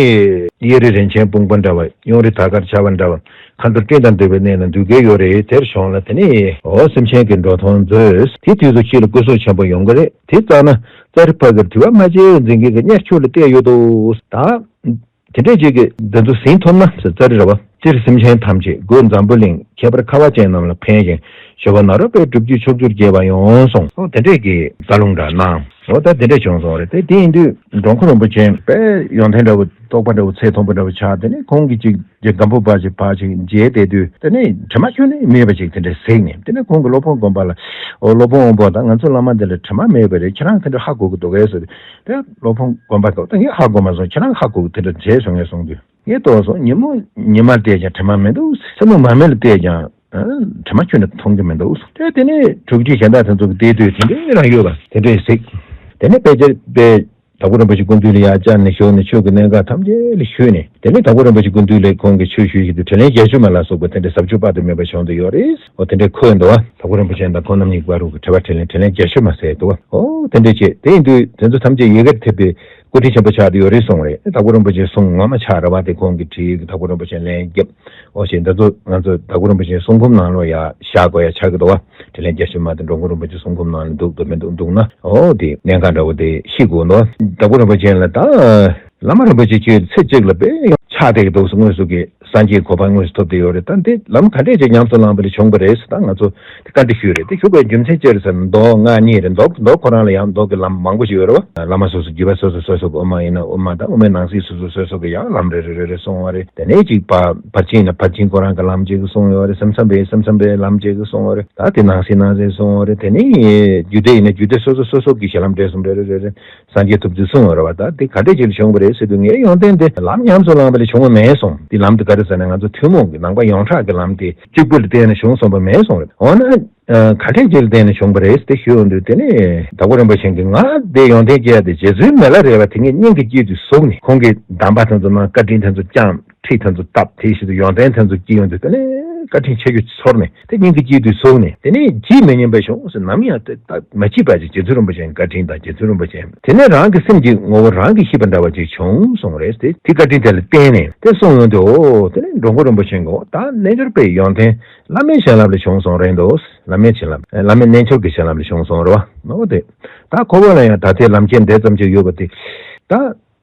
གཡས་རི་རིན་ཆེན་སྤུངས་པ་འདྲ་བ། གཡོན་རི་དར་དཀར་ཆར་པ་འདྲ་བ། ཁ་འཐོར་སྤྲིན་དང་འདུས་པའི་གནས་ན་འདུས་སྐལ་ཡོད་རེད། དེར་བྱོན་ལ་དེ་ནས་འོ་སེམས་ཅན་གྱི་འགྲོ་སྟངས་མཛོད། དེ་དུས་སུ་ཁྱེད་ལ་སྐུ་གཟུགས་ཆེན་པོ་ཡོང་གི་རེད། དེ་ཙ་ན་ཙ་རི་ཕ་གིར་དུས་བ་མ་བྱེད་འཛིན་གྱི་གི་གཉེར་ཆོས་ལ་བལྟས་ཡོད་དོ། ད། དེ་འདྲས་ཅིག་གིས་འདི་ཚོ་ཟིན་ཐུབ་ན་ཟེར། ཙ་རི་ར་བ་སྤྱིར་སེམས་ཅན་ཐམས་ཅད་སྒོས་འཛམ་བུ་གླིང་ཁྱད་པར་ཁ་བ་ཅན་རྣམས་ལ་ཕན་ཞིང་། ཞི་བ་ནཱ་རོ་པའི་སྒྲུབ་བརྒྱུད་ཕྱོགས་བཅུར་རྒྱས་པ་ཡོང་གསུངས། ཨོ་དེ་འདྲས་ཀྱི་རྩ་རླུང་འདྲ་གནང་། ཨོ་ད་དེ་འདྲས་བྱུང་སོང་རེད་དེ། དེ་ཡིན་དུས་འགྲོ་མགོན་རིན་པོ་ཆེ་དཔེ་ཡོན་ཏན་འདྲ་བོ་རྟོགས་པ་འདྲ་བོ་ཚད་མཐོན་པོ་འདྲ་བོ་ཆགས། དེ་ནས་ཁོང་གིས་ཅིག་རྗེ་སྒམ་པོ་པ་ཅིག་ཕར་ཅིག་མཇལ་བསྡད་དུས་དེ་ནས་དྲི་མ་ཁྱོན་ནས་མེད་པ་ཅིག་དེ་འདྲས་གཟིགས་ནས། དེ་ནས་ཁོང་གི་སློབ་དཔོན་དགོན་པ་ལ། ཨོ་སློབ་དཔོན་དབང་པོ་ད་ང་ཚོ་བླ་མ་འདི་ལ་དྲི་མ་མེད་པ་རེད། ཁྱེད་རང་དེ་འདྲ་ཧ་གོ་གི་འདུག་གས་ཟེར། དེ་སློབ་དཔོན་དགོན་པ་གིས་ད་ངས་ཧ་གོ་མ་སོང་། ཁྱེད་རང་ཧ་གོ་གི་དེ་འདྲ་བྱས་སོང་ངས་གསུངས་དུས། ངས་ལྟོས་སོང་། ཉིན་མོ་ཉི་མ་བལྟས་ཀྱང་དྲི་མ་མི་འདུག་མཚན་མོ་མར་མེ་ལ་བལྟས་ཀྱང་དྲི་མ་ཁྱོན་ནས་མཐོང་གི་མི་འདུག་དེ་དེ་ནས་དྲུག་ཅུའི་གཞན་དག་དེ་ཚོ་གིས་བལྟས་དུས་དེ་འདྲའི་རང་ཡོད་པ་དེ་འདྲས་གཟིགས། དེ་ནས་དཔེ་ཆ་དཔེ་ དྭགས་པོ་རིན་པོ་ཆེ་སྐུ་མདུན་ལ་ཡར་བཅར་ནས་བཞུགས་ནས་ཆོས་ཀྱི་གནད་འགག་ཐམས་ཅད་ལ་ཞུས་ནས། དེ་ནས་དྭགས་པོ་རིན་པོ་ཆེ་སྐུ་མདུན་ལ་ཁོང་གིས་ཆོས་ཞུ་བཞིན་དུ་དྲིན་ལན་བརྒྱད་ཅུ་མ་ལ་སོགས་པ་དེ་འདྲའི་ཟབ་ཆོས་དཔག་ཏུ་མེད་པ་བྱུང་དུ་ཡོད་རེད། འོ་དེ་འདྲའི་འཁོད་འདུག་བ། དྭགས་པོ་རིན་པོ་ཆེ་དང་ཁོང་རྣམ་གཉིས་བར་དུ་གི་འཕྲད་པ་དྲིན་ལན་དྲིན་ལན་བརྒྱད་ཅུ་མ་ཟེར་འདུག་བ། འོ་དེ་འདྲའི་བྱས། དེ་ཡིན་དུས་དེ་ཚོ་ཐམས་ཅད་ཡི་གེར་ཐེབས་པའི་སྐུ་དྲིན་ཆེན་པོ་ཆགས་ཏེ་ཡོད་རེད་གསུངས་རེད། དྭགས་པོ་རིན་པོ་ཆེ་གསུང་ངོ་མ་ཆགས་རེད་བ། དེ་ཁོང་གིས་བྲིས་ཀྱི་དྭགས་པོ་རིན་པོ་ཆེ་ལན་བརྒྱབ། འོ་ཞེས་འདི་ཚོ་ང་ཚོ་དྭགས་པོ་རིན་པོ་ཆེའི་གསུང་འབུམ་ནང་ལོགས་ཡ་བཞག་དགོས་ཡ་ཆགས་ཀྱི་འདུག་བ། དྲིན་ལན་བརྒྱད་ཅུ་མ་དེ་འགྲོ་མགོན་རིན་པོ་ཆེའི་གསུང་འབུམ་ནང་ལ་འདུག་འདུག་མི་འདུག་འདུག་ན། འོ་དེ་གནད་འགག་འདྲ་བོ་དེ་ཤེས་དགོས་འདུག་དྭགས་པོ་རིན་པོ་ཆེ་ལ་ད་བླ་མ་རིན་པོ་ཆེ་ཁྱོད་ཚེ་གཅིག་ལ་དཔེ་ཡང་ཆགས་བསྡད་ཀྱི་འདུག་དངོས་སུ་གི་སངས་རྒྱས་གོ་འཕང་དངོས་སུ་ཐོབ་བསྡད་ཡོད་རེད། ད་འདི་ལམ་ག་འདྲས་ཅིག་ཉམས་སུ་བླངས་པ་ལས་བྱུང་བ་རེད་ཟེར། ད་ང་ཚོ་དེ་བཀའ་འདྲི་ཞུས་རེད། དེ་ཞུ་དགོས་རྒྱུ་མཚན་ཅི་རེད་ཟེར་ན། མདོ་སྔགས་གཉིས་རེད། མདོ་མདོ་ཁོ་རང་ལ་ཡང་མདོ་གི་ལམ་མང་པོ་ཞིག་ཡོད་རེད་བ། བླ་མ་སོ་སོ་བརྒྱུད་པ་སོ་སོ་སོ་སོ་གི་དབུ་མ་ཡིན་ན་དབུ་མ་དང་། དབུ་མའི་ནང་གསེས་སོ་སོ་སོ་སོ་གི་ཡང་ལམ་རེ་རེ་རེ་རེ་གསུངས་པ་རེད། དེ་ནས་ཅིག་ཕར་ཕར་ཕྱིན་ཡིན་ན་ཕར་ཕྱིན་ཁོ་རང་གི་ལམ་ཅིག་གསུངས་ཡོད་རེད། སེམས་ཙམ་པའི་སེམས་ཙམ་པའི་ལམ་ཅིག་གསུངས་ཡོད་རེད། ད་དེ་ནང་གསེས་ནང་གསེས་གསུངས་ཡོད་རེད། དེ་ནས་རྒྱུད་སྡེ་ཡིན་ན་རྒྱུད་སྡེ་སོ་སོ་སོ་སོ་གི་ཞལ་ལམ་འབྲས་གསུམ་རེ་རེ་རེ་རེ་སངས་རྒྱས་ཐོབ་ཚུལ་གསུངས་ཡོད་རེད་བ། ད་དེ་ག་འདྲས་ཅིག་ལ་བྱུང་བ་རེད་ཟེར་དུས། ངའི་ཡོན་ཏན་དེ་ལམ་ཉམས་སུ་བླངས་པ་ལས་བྱུང་བ་མེད་གསུངས། དེ་ལམ་དེ་ག་རེ་ཟེར་ན། ང་ཚོ་ཐུན་མོང་གི་ནང་པ་ཡོངས་གྲགས་ཀྱི་ལམ་དེ་གཅིག་པུ་ལ་བརྟེན་ནས་བྱུང་སོང་བ་མེད་གསུངས་རེད། འོ་ན། ཨ། ག་འདྲས་ཅིག་ལ་བརྟེན་ནས་བྱུང་བ་རེད་དེ་ཞུ་ཡོང་དུས། དེ་ནས་དྭགས་པོ་རིན་པོ་ཆེ་གིས་ང་དེ་ཡོན་ཏན་སྐྱེ་ཡ་དེ་རྗེ་བཙུན་མི་ལ་རས་པ་དེ་ངས་སྙིང་གི་དཀྱིལ་དུ་ཟུག་ནས། ཁོང་གིས་གདམས་པ་དེ་ཚོ་གནང་། བཀའ་དྲིན་དེ་ཚོ་བསྐྱངས། ཁྲིད་དེ་ཚོ་བཏབ། དེ་བཞིན་དུ་ཡོན་ཏན་དེ་ཚོ་སྐྱེ་ཡོང་དུས། དེ་ནས་བཀའ་དྲིན་ཆེ་རྒྱུ་ཚོར་ནས། དེ་སྙིང་གི་དཀྱིལ་དུ་ཟུག་ནས། དེ་ནས་ཇི་མི་སྙམ་པ་བྱུང་ཟེར། ནམ་ཡང་དེ་ད་མ་བརྗེད་པ་ཅིག་རྗེ་བཙུན་རིན་པོ་ཆེའི་བཀའ་དྲིན་དང་རྗེ་བཙུན་རིན་པོ་ཆེ། དེ་ནས་རང་གི་སེམས་ཀྱི་ངོ་བོ་རང་གིས་ཤེས་པ་འདྲ་བ་ཅིག་བྱུང་གསུངས་རེད་དེ། དེ་བཀའ་དྲིན་དེ་ལ་བརྟེན་ནས་དེ་གསུངས་ཡོང་དུས། འོ་དེ་ནས་འགྲོ་མགོན་རིན་པོ་ཆེ་གིས། འོ་ད་རྣལ་འབྱོར་པའི་ཡོན་ཏན་བླ་མའི་བྱིན་རླབས་ལས་བྱུང་སོང་རེད་འདུག་བླ་མའི་བྱིན་རླབས། བླ་མའི་རྣལ་འབྱོར་གྱི་བྱིན་རླབས་ལས་བྱུང་སོང་རེད་བ། འོ་དེ། ད་ཁོ་བོ་ལ་ཡང་ད་ལྟའི་ལམ་ཁྱེར་འདི་ཙམ་ཅིག་ཡོད་པ་དེ། ད་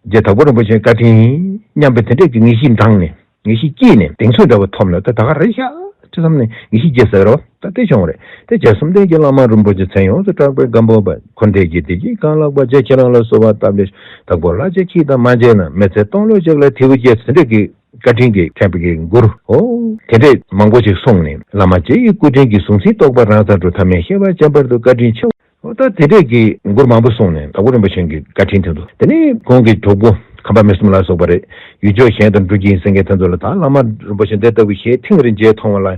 རྗེ་དྭགས་པོ་རིན་པོ་ཆེའི་བཀའ་དྲིན་སྙམ་པའི་དེ་འདྲས་ཀྱི་ངེས་ཤེས་འདྲེས་ནས། ངེས་ཤེས་སྐྱེས་ནས། གདེང་ཚོད་འདྲ་བོ་ཐོབ་ནས། ད་ད་ག་རེད་ཤག་ཅི་བསམ་ནས་ངེས་ཤེས་སྐྱེས་ཟེར་རོ། ད་དེ་བྱུང་རེད། དེ་རྗེ་བསམ་གཏན་གྱི་བླ་མ་རིན་པོ་ཆེ་མཚན་ཡོངས་སུ་གྲགས་པའི་སྒམ་པོ་པ། འཁོར་འདས་ཀྱི་བདེ་སྐྱིད་གང་ལགས་པ། རྗེ་ཁྱེད་རང་ལ་གསོལ་བ་བཏབ་ནས། དྭགས་པོ་ལྷ་རྗེ་ཁྱེད་དང་མ་མཇལ་ན། མི་ཚེ་སྟོང་ལོག་ཅིག་ལ་ཐལ་བ་སྐྱེས། དེ་འདྲས་ཀྱི་བཀའ་དྲིན་གྱིས་ཁེངས་པའི་གི་མགུར། འོ་དེ་འདྲས་མང་པོ་ཅིག་གསུངས་ནས། བླ་མ་རྗེ་ཡི་སྐུ་དྲིན་གྱིས། གཟུང་འཛིན་རྟོག་པ་རང་སར་གྲོལ། ཐ་མལ་ཤེས་པ་འཆིང་བར་འདུག་བཀའ་དྲིན་ཆེ། འོ་ད་དེ་འདྲས་ཀྱི་མགུར་མང་པོ་གསུངས་ནས། དྭགས་པོ་རིན་པོ་ཆེ་གི་བཀའ་དྲིན་དེ་ཚོ། དེ་ནས་ཁོང་གི་གྲོགས་པོ་ཁམས་པ་མི་གསུམ་ལ་སོགས་པ་རེད། ཡུལ་ཕྱོགས་གཞན་དུ་འགྲོ་གི་ཡིན་ཟེར་མཁན་དེ་ཚོ་ལ། ད་བླ་མ་རིན་པོ་ཆེ་འདི་ལྟ་བུ་ཞལ་ཐེངས་རེ་མཇལ་མཐོང་བ་ལ་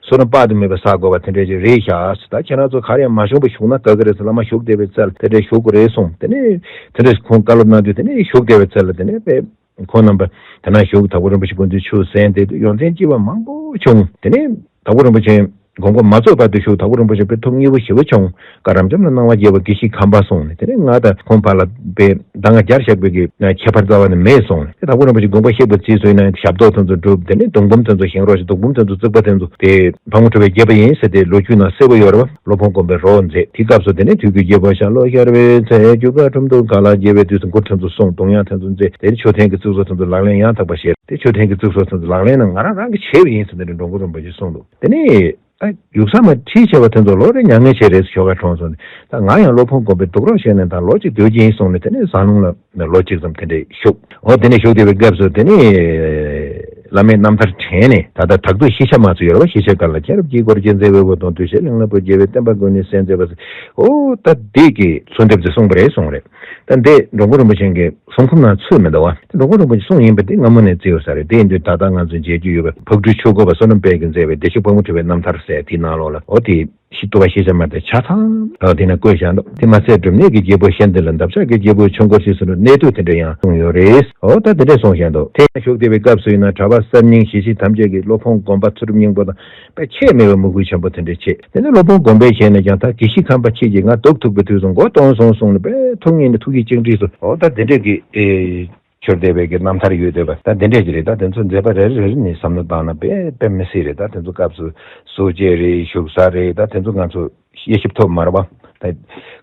བསོད་ནམས་དཔག་ཏུ་མེད་པ་བསགས་དགོས་པ་དེ་འདྲས་ཅིག་རེད་ཤག་ད་ཁྱེད་རང་ཚོ་ག་རེ་ཡང་མ་བཞུགས་པ་བཞུགས་ན་དགའ་གི་རེད་ཟེར། བླ་མ་བཞུགས་བསྡད་པའི་ཚེ་ལ་དེ་འདྲས་བཞུགས་དགོས་རེད་གསུངས། དེ་ནས་དེ་འདྲས་ཁོང་བཀའ་སློབ་གནང་དུས། དེ་ནས་བཞུགས་བསྡད་པའི་ཚེ་ལ་དེ་ནས་དཔེ། ཁོང་རྣམ་པ་དེ་ན་བཞུགས། དྭགས་པོ་རིན་པོ་ཆེ་སྐུ་མདུན་ཆུ་གཟན་དེ་དུས་ཡོན་ཏན་སྐྱེ་བ་མང་པོ་བྱུང་། དེ་ནས་དྭགས་པོ་རིན་པོ་ཆེ་དགོངས་པ་མ་རྫོགས་བར་དུ་བཞུགས། དྭགས་པོ་རིན་པོ་ཆེ་དཔེ་ཐུགས་མཉེས་པོ་ཞེ་པོ་བྱུང་། བཀའ་རབ་འབྱམས་ལ་གནང་བ་རྒྱས་པ་དགེ་བཤེས་ཁམས་པ་གསུངས་ནས། དེ་ནས་ང་དང་ཁོང་བར་ལ་དཔེ་ཟླ་ལྔ་བརྒྱ་བཞག་པའི་གི་ཁྱད་པར་རྩ་བ་ནས་མེད་གསུངས་ནས། དེ་དྭགས་པོ་རིན་པོ་ཆེ་དགོངས་པ་བཞེས་པ་རྗེས་སུ་ཡི་རང་ཞབས་ཏོག་དེ་ཚོ་སྒྲུབ། དེ་ནས་མདུང་འབུམ་དེ་ཚོ་བཞེངས་རོགས་ཞེས། མདུང་འབུམ་དེ་ཚོ་བརྩིགས་པ་དེ་ཚོ་དེ་ཕག་མོ་གྲུ་པས་བརྒྱབ་པ་ཡིན་ཟེར་དེ་ལོ་རྒྱུས་ནང་གསལ་པོ་ཡོད་རེད་བ། སློབ་དཔོན་དགོན་པའི་རོ་མཛད། དེ་སྐབས་སུ་དེ་ནས་དུས་ཀྱི་རྒྱལ་པོ་ཤར་ལྷོ་ཤར་བའི་ཚེ། རྒྱུ་སྐར་ཁྲུམ་དུ་ག་ལ་རྒྱས་པའི་དུས་སུ་མགུར་དེ་ཚོ་གསུངས། གདུང་དབྱངས་དེ་ཚོ་མཛད། དེ་ནས་མཆོད་རྟེན་གྱི་བརྩིགས་ཟོར་དེ་ཚོ་ལག་ལེན་ཡང་དག་པ་བྱས། དེ་མཆོད་རྟེན་གྱི་བརྩིགས་ཟོར་དེ་ཚོ་ལག་ལེན་ནི་ང་རང་རང་གིས་བྱས་པ་ཡིན་ཟེར་ནས་འགྲོ་མགོན་རིན་པོ་ཆེས་གསུངས་འདུག་དེ་ནས་ད་ཡུགས་ས་མ་ཁྲིད་བྱས་པ་དེ་ཚོ་ལོ་རེ་མྱ་ངན་བྱས་རེད་ཟེར། ཞོགས་ཀ་གྲོངས་སོང་ནས། ད་ང་ཡང་སློབ་དཔོན་དགོན་པའི་འདུག་རོགས་བྱས་ནས་ད་ལོ་གཅིག་སྡོད་ཀྱི་ཡིན་གསུངས་ནས། དེ་ནས་ཟངས་ལུང་ལ་ལོ་གཅིག་ཙམ་དེ་འདྲས་བཞུགས། འོ་དེ་ནས་བཞུགས་བསྡད་པའི་སྐབས་སུ་དེ་ནས་བླ་མའི་རྣམ་ཐར་དྲན་ནས། ད་ལྟ་དྭགས་ཐུག་ཤེས་བྱ་མ་ཚོ་ཡོད་རེད་བ། ཤེས་བྱ་ག་ལ་མཁྱེན་རབ་དཀྱིལ་འཁོར་རྗེ་མཛད་པའི་འོད་སྟོང་དུ་ཞལ་གླིང་ལ་བོད་རྒྱལ་བའི་བསྟན་པ་ཀུན་ནས་གསལ་མཛད་པ་ཟེར། འོ་ད་འདི་གི་གསོལ་འདེབས་ཅིག་གསུངས་པ་རེད་གསུངས་རེད། ད་འདི་འགྲོ་མགོན་རིན་པོ་ཆེ་གི་གསུང་འབུམ་ནང་ཚུད་མི་འདུག་བ། འགྲོ་མགོན་རིན་པོ་ཆེ་གསུང་ཡིན་པ་འདི་སྔ་མོ་ནས་བརྩི་ཡོད་ས་རེད། དེ་ཡིན་དུས་ད་ལྟ་ང་ཚོས་མཇལ་རྒྱུ་ཡོད་པའི་ཕག་གྲུའི་ཆོས་སྐོར་བ་བསོད་ནམས་དཔལ་གྱིས་མཛད་པའི་བདེ་མཆོག་ཕག་མོ་གྲུ་པའི་རྣམ་ཐར་ཟེར་དེའི་ནང་ལོགས་ལ། འོ་དེ་ཤི་ཐུབ་པ་ཤེས་བྱ་མ་དེ་ཆ་ཚང་ར་དེ་ན་བཀོད་བཞག་འདུག་དེ་མ་ཟད་སྒྲུབ་གནས་ཀྱི་རྒྱལ་པོ་ཤན་ཏེ་ལ་འདབ་ཆགས་ཀྱི་རྒྱལ་པོའི་ཆོས་འཁོར་ཞེས་གསུངས་པའི་གནས་དུས་དེ་འདྲ་ཡང་གསུངས་ཡོད་རེད། འོ་ད་དེ་འདྲ་གསུངས་བཞག་འདུག་དེ་ཡང་བཞུགས་བསྡད་པའི་སྐབས་སུ་ཡིན་ན། གྲྭ་པ་གསར་རྙིང་གཞིས་བྱེས་ཐམས་ཅད་ཀྱིས་སློབ་དཔོན་དགོན་པ་ཚུལ་ཁྲིམས་སྙིང་པོ་དང་དཔེ་ཁྱད་མེད་པའི་མོས་གུས་ཆེན་པོ་དེ་འདྲ་བྱས། དེ་ནས་སློབ་དཔོན་དགོན་པའི་ཞལ་ནས་ཀྱང་། ད་དགེ་བཤེས་ཁམས་པ་ཁྱེད་ཀྱིས་ང་སྡུག་ཐུག་པའི་དུས་སུ་མགོ་སྟོང་སོང་གསུངས་ནས། དཔེ་ཐུགས་མཉེས་ནས་ཐུགས་རྗེ་བཅིངས་འགྲོལ་སོང་། འོ་ད་དེ་འདྲས་ཀྱི་ཨེ་ཆོས་སྡེ་པའི་གི་རྣམ་ཐར་ཡོད་བསྡད་པ་ད་དེ་འདྲས་ཀྱི་རེད། ད་དེ་ཚོ་མཛད་པ་རེ་རེ་རེ་ནས་བསམ་བློ་བཏང་ན་དཔེ་དཔེ་མི་སྲིད་རེད། ད་དེ་ཚོ་སྐབས་སུ་གསོལ་ཇ་རེད། བཞུགས་ས་རེད། ད་དེ་ཚོ་ང་ཚོ་དབྱེ་ཞིབ་ཐོབ་མ་རེད་པ། ད་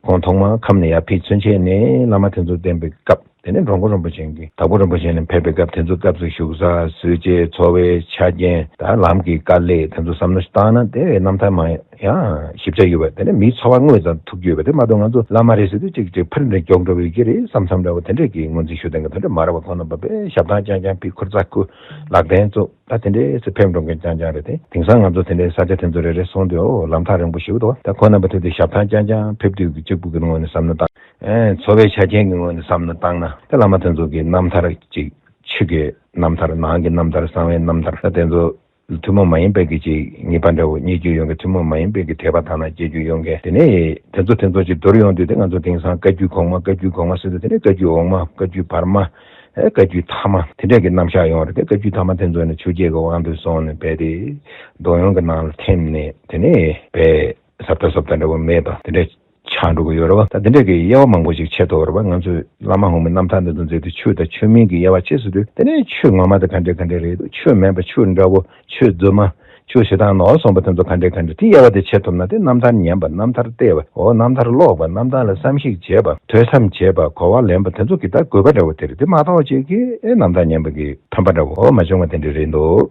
ཁོང་ཐོག་མར་ཁམས་ནས་ཡར་ཕེབས་ཚུན་ཆད་ནས་བླ་མ་དེ་ཚོ་བསྟེན་པའི་སྐབས། དེ་ནས་འགྲོ་མགོན་རིན་པོ་ཆེ་གིས། དྭགས་པོ་རིན་པོ་ཆེ་ནས་ཕེབས་པའི་སྐབས། དེ་ཚོ་སྐབས་སུ་བཞུགས་ས། གསོལ་ཇ། འཚོ་བའི་ཆ་རྐྱེན། ད་ལམ་གྱི་དཀའ་ལས། དེ་ཚོ་བསམ་བློ་ཞིག་བཏང་ན་དེ་རྣམ་ཐར་མ་ཡང་ཞིབ་ཆ་ཡོད་པ། དེ་ནས་མིའི་འཚོ་བ་དངོས་ཙམ་ཐུག་རྒྱུ་ཡོད་པ། དེ་མ་གཏོགས་ང་ཚོ་བླ་མ་རེད་ཟེར་དུས་ཅིག་ཅིག་ཕར་འདྲ་མགྱོགས་འགྲོ་བའི་གི་རེད་བསམ་བསམ་འདྲ་བོ་དེ་འདྲས་ཀྱི་ངོས་འཛིན་ཞུ་བསྡད་མཁན་དེ་འདྲ་མ་རེད་པ། ཁོང་རྣམ་པ་དཔེ་ཞབས་ཐང་རྐྱང་རྐྱང་ཕི་ཁུར་ཙག་ཁུ་ལག་ལྡན་ཚོ་ད་དེ་འདྲས་སེ་ཕེབས་འགྲོ་མཁན་རྐྱང་རྐྱང་རེད་དེ། དེང་སང་ང་ཚོ་དེ་འདྲའི་ས་ཆ་དེ་ཚོ་རེ་རེ་སོང་དུས། འོ་ལམ་ཐག་རིང་པོ་ཞིག་འདུག་ད་ཁོང་རྣམ་པ་དེ་ཚོ་ཞབས་ཐང་རྐྱང་རྐྱང་ཕེབས་དུས་ཀྱི་གཅིག་པུ་གི་ངོས་ནས་བསམ་བློ་བཏང་། ཨེ། འཚོ་བའི་ཆ་རྐྱེན་གྱི་ངོས་ནས་བསམ་བློ་བཏང་ན། དེ་བླ་མ་དེ་ཚོ་གི་རྣམ་ཐར་ཅིག་ཕྱི་གི་རྣམ་ཐར། ནང་གི་རྣམ་ཐར། གསང་བའི་རྣམ་ཐར། ད་དེ་ཚོ་ ཐུན་མོང་མ་ཡིན་པའི་གི་ཅིག་ངེས་པ་འདྲ་བོ་རྙེད་རྒྱུ་ཡོང་གི། ཐུན་མོང་མ་ཡིན་པའི་གི་དད་པ་དག་སྣང་སྐྱེ་རྒྱུ་ཡོང་གི། དེ་ནས་དེ་ཚོ་དེ་ཚོ་ཅིག་འདོར་ཡོང་དུས་དེ་ང་ཚོ་དེང་སང་བཀའ་བརྒྱུད་གོང་མ་བཀའ་བརྒྱུད་གོང་མ་ཟེར་དུས་དེ་ནས་བཀའ་བརྒྱུད་འོག་མ་བཀའ་བརྒྱུད་བར་མ། ཨེ་བཀའ་བརྒྱུད་ཐ་མ་དེ་འདྲས་ཀྱི་རྣམ་གཞག་ཡོང་རེད། དེ་བཀའ་བརྒྱུད་ཐ་མ་དེ་ཚོ་ནི་ཆོས་བརྒྱད་ཀྱི་དབང་དུ་སོང་ནས་རྦད་དེ་འདོད་ཡོན་གྱི་ནང་ལ་ཐིམ་ནས་དེ་ནས་རྦད་ཟབ་ལྟ་ཟབ་ལྟ་འདྲ་བོ་མེད་པ་དེ་འདྲས་ཆགས་འགྲོ་གི་ཡོད་རེད་བ། ད་དེ་འདྲས་ཀྱི་དབྱེ་བ་མང་པོ་ཞིག་ཕྱེ་ཐུབ་རེད་བ། ང་ཚོས་བླ་མ་འོག་མའི་རྣམ་ཐར་འདི་ཚོ་མཛད་དུས་ཆོས་དང་ཆོས་མིན་གྱི་དབྱེ་བ་ཕྱེ་ཟེར་དུས་དེ་ནས་ཆོས་ངོ་མ་དེ་ག་འདྲས་ག་འདྲས་རེད་འདུག་ཆོས་མིན་པ་ཆོས་འདྲ་བོ་ཆོས་རྫུན་མ། ཆོས་ཞེ་སྡང་ནོར་སོང་བ་དེ་ཚོ་ག་འདྲས་ག་འདྲས། དེ་དབྱེ་བ་དེ་ཕྱེ་ཐུབ་ན་དེ་རྣམ་ཐར་ཉན་པ། རྣམ་ཐར་བལྟས་པ། འོ་རྣམ་ཐར་ཀློག་པ། རྣམ་ཐར་ལ་བསམ་གཞིག་བྱེད་པ། ཐོས་བསམ་བྱེད་པ། གོ་བ་ལེན་པ། དེ་ཚོ་གི་ད་དགོས་པ་འདྲ་བོ་དེ་རེད། དེ་མ་གཏོགས་ཅིག་གིས་ཨེ་རྣམ་ཐར་ཉན་པ་གི་ཕན་པ་འདྲ་བོ་མ་བྱུང་བ་དེ་འདྲས་རེད་འདུག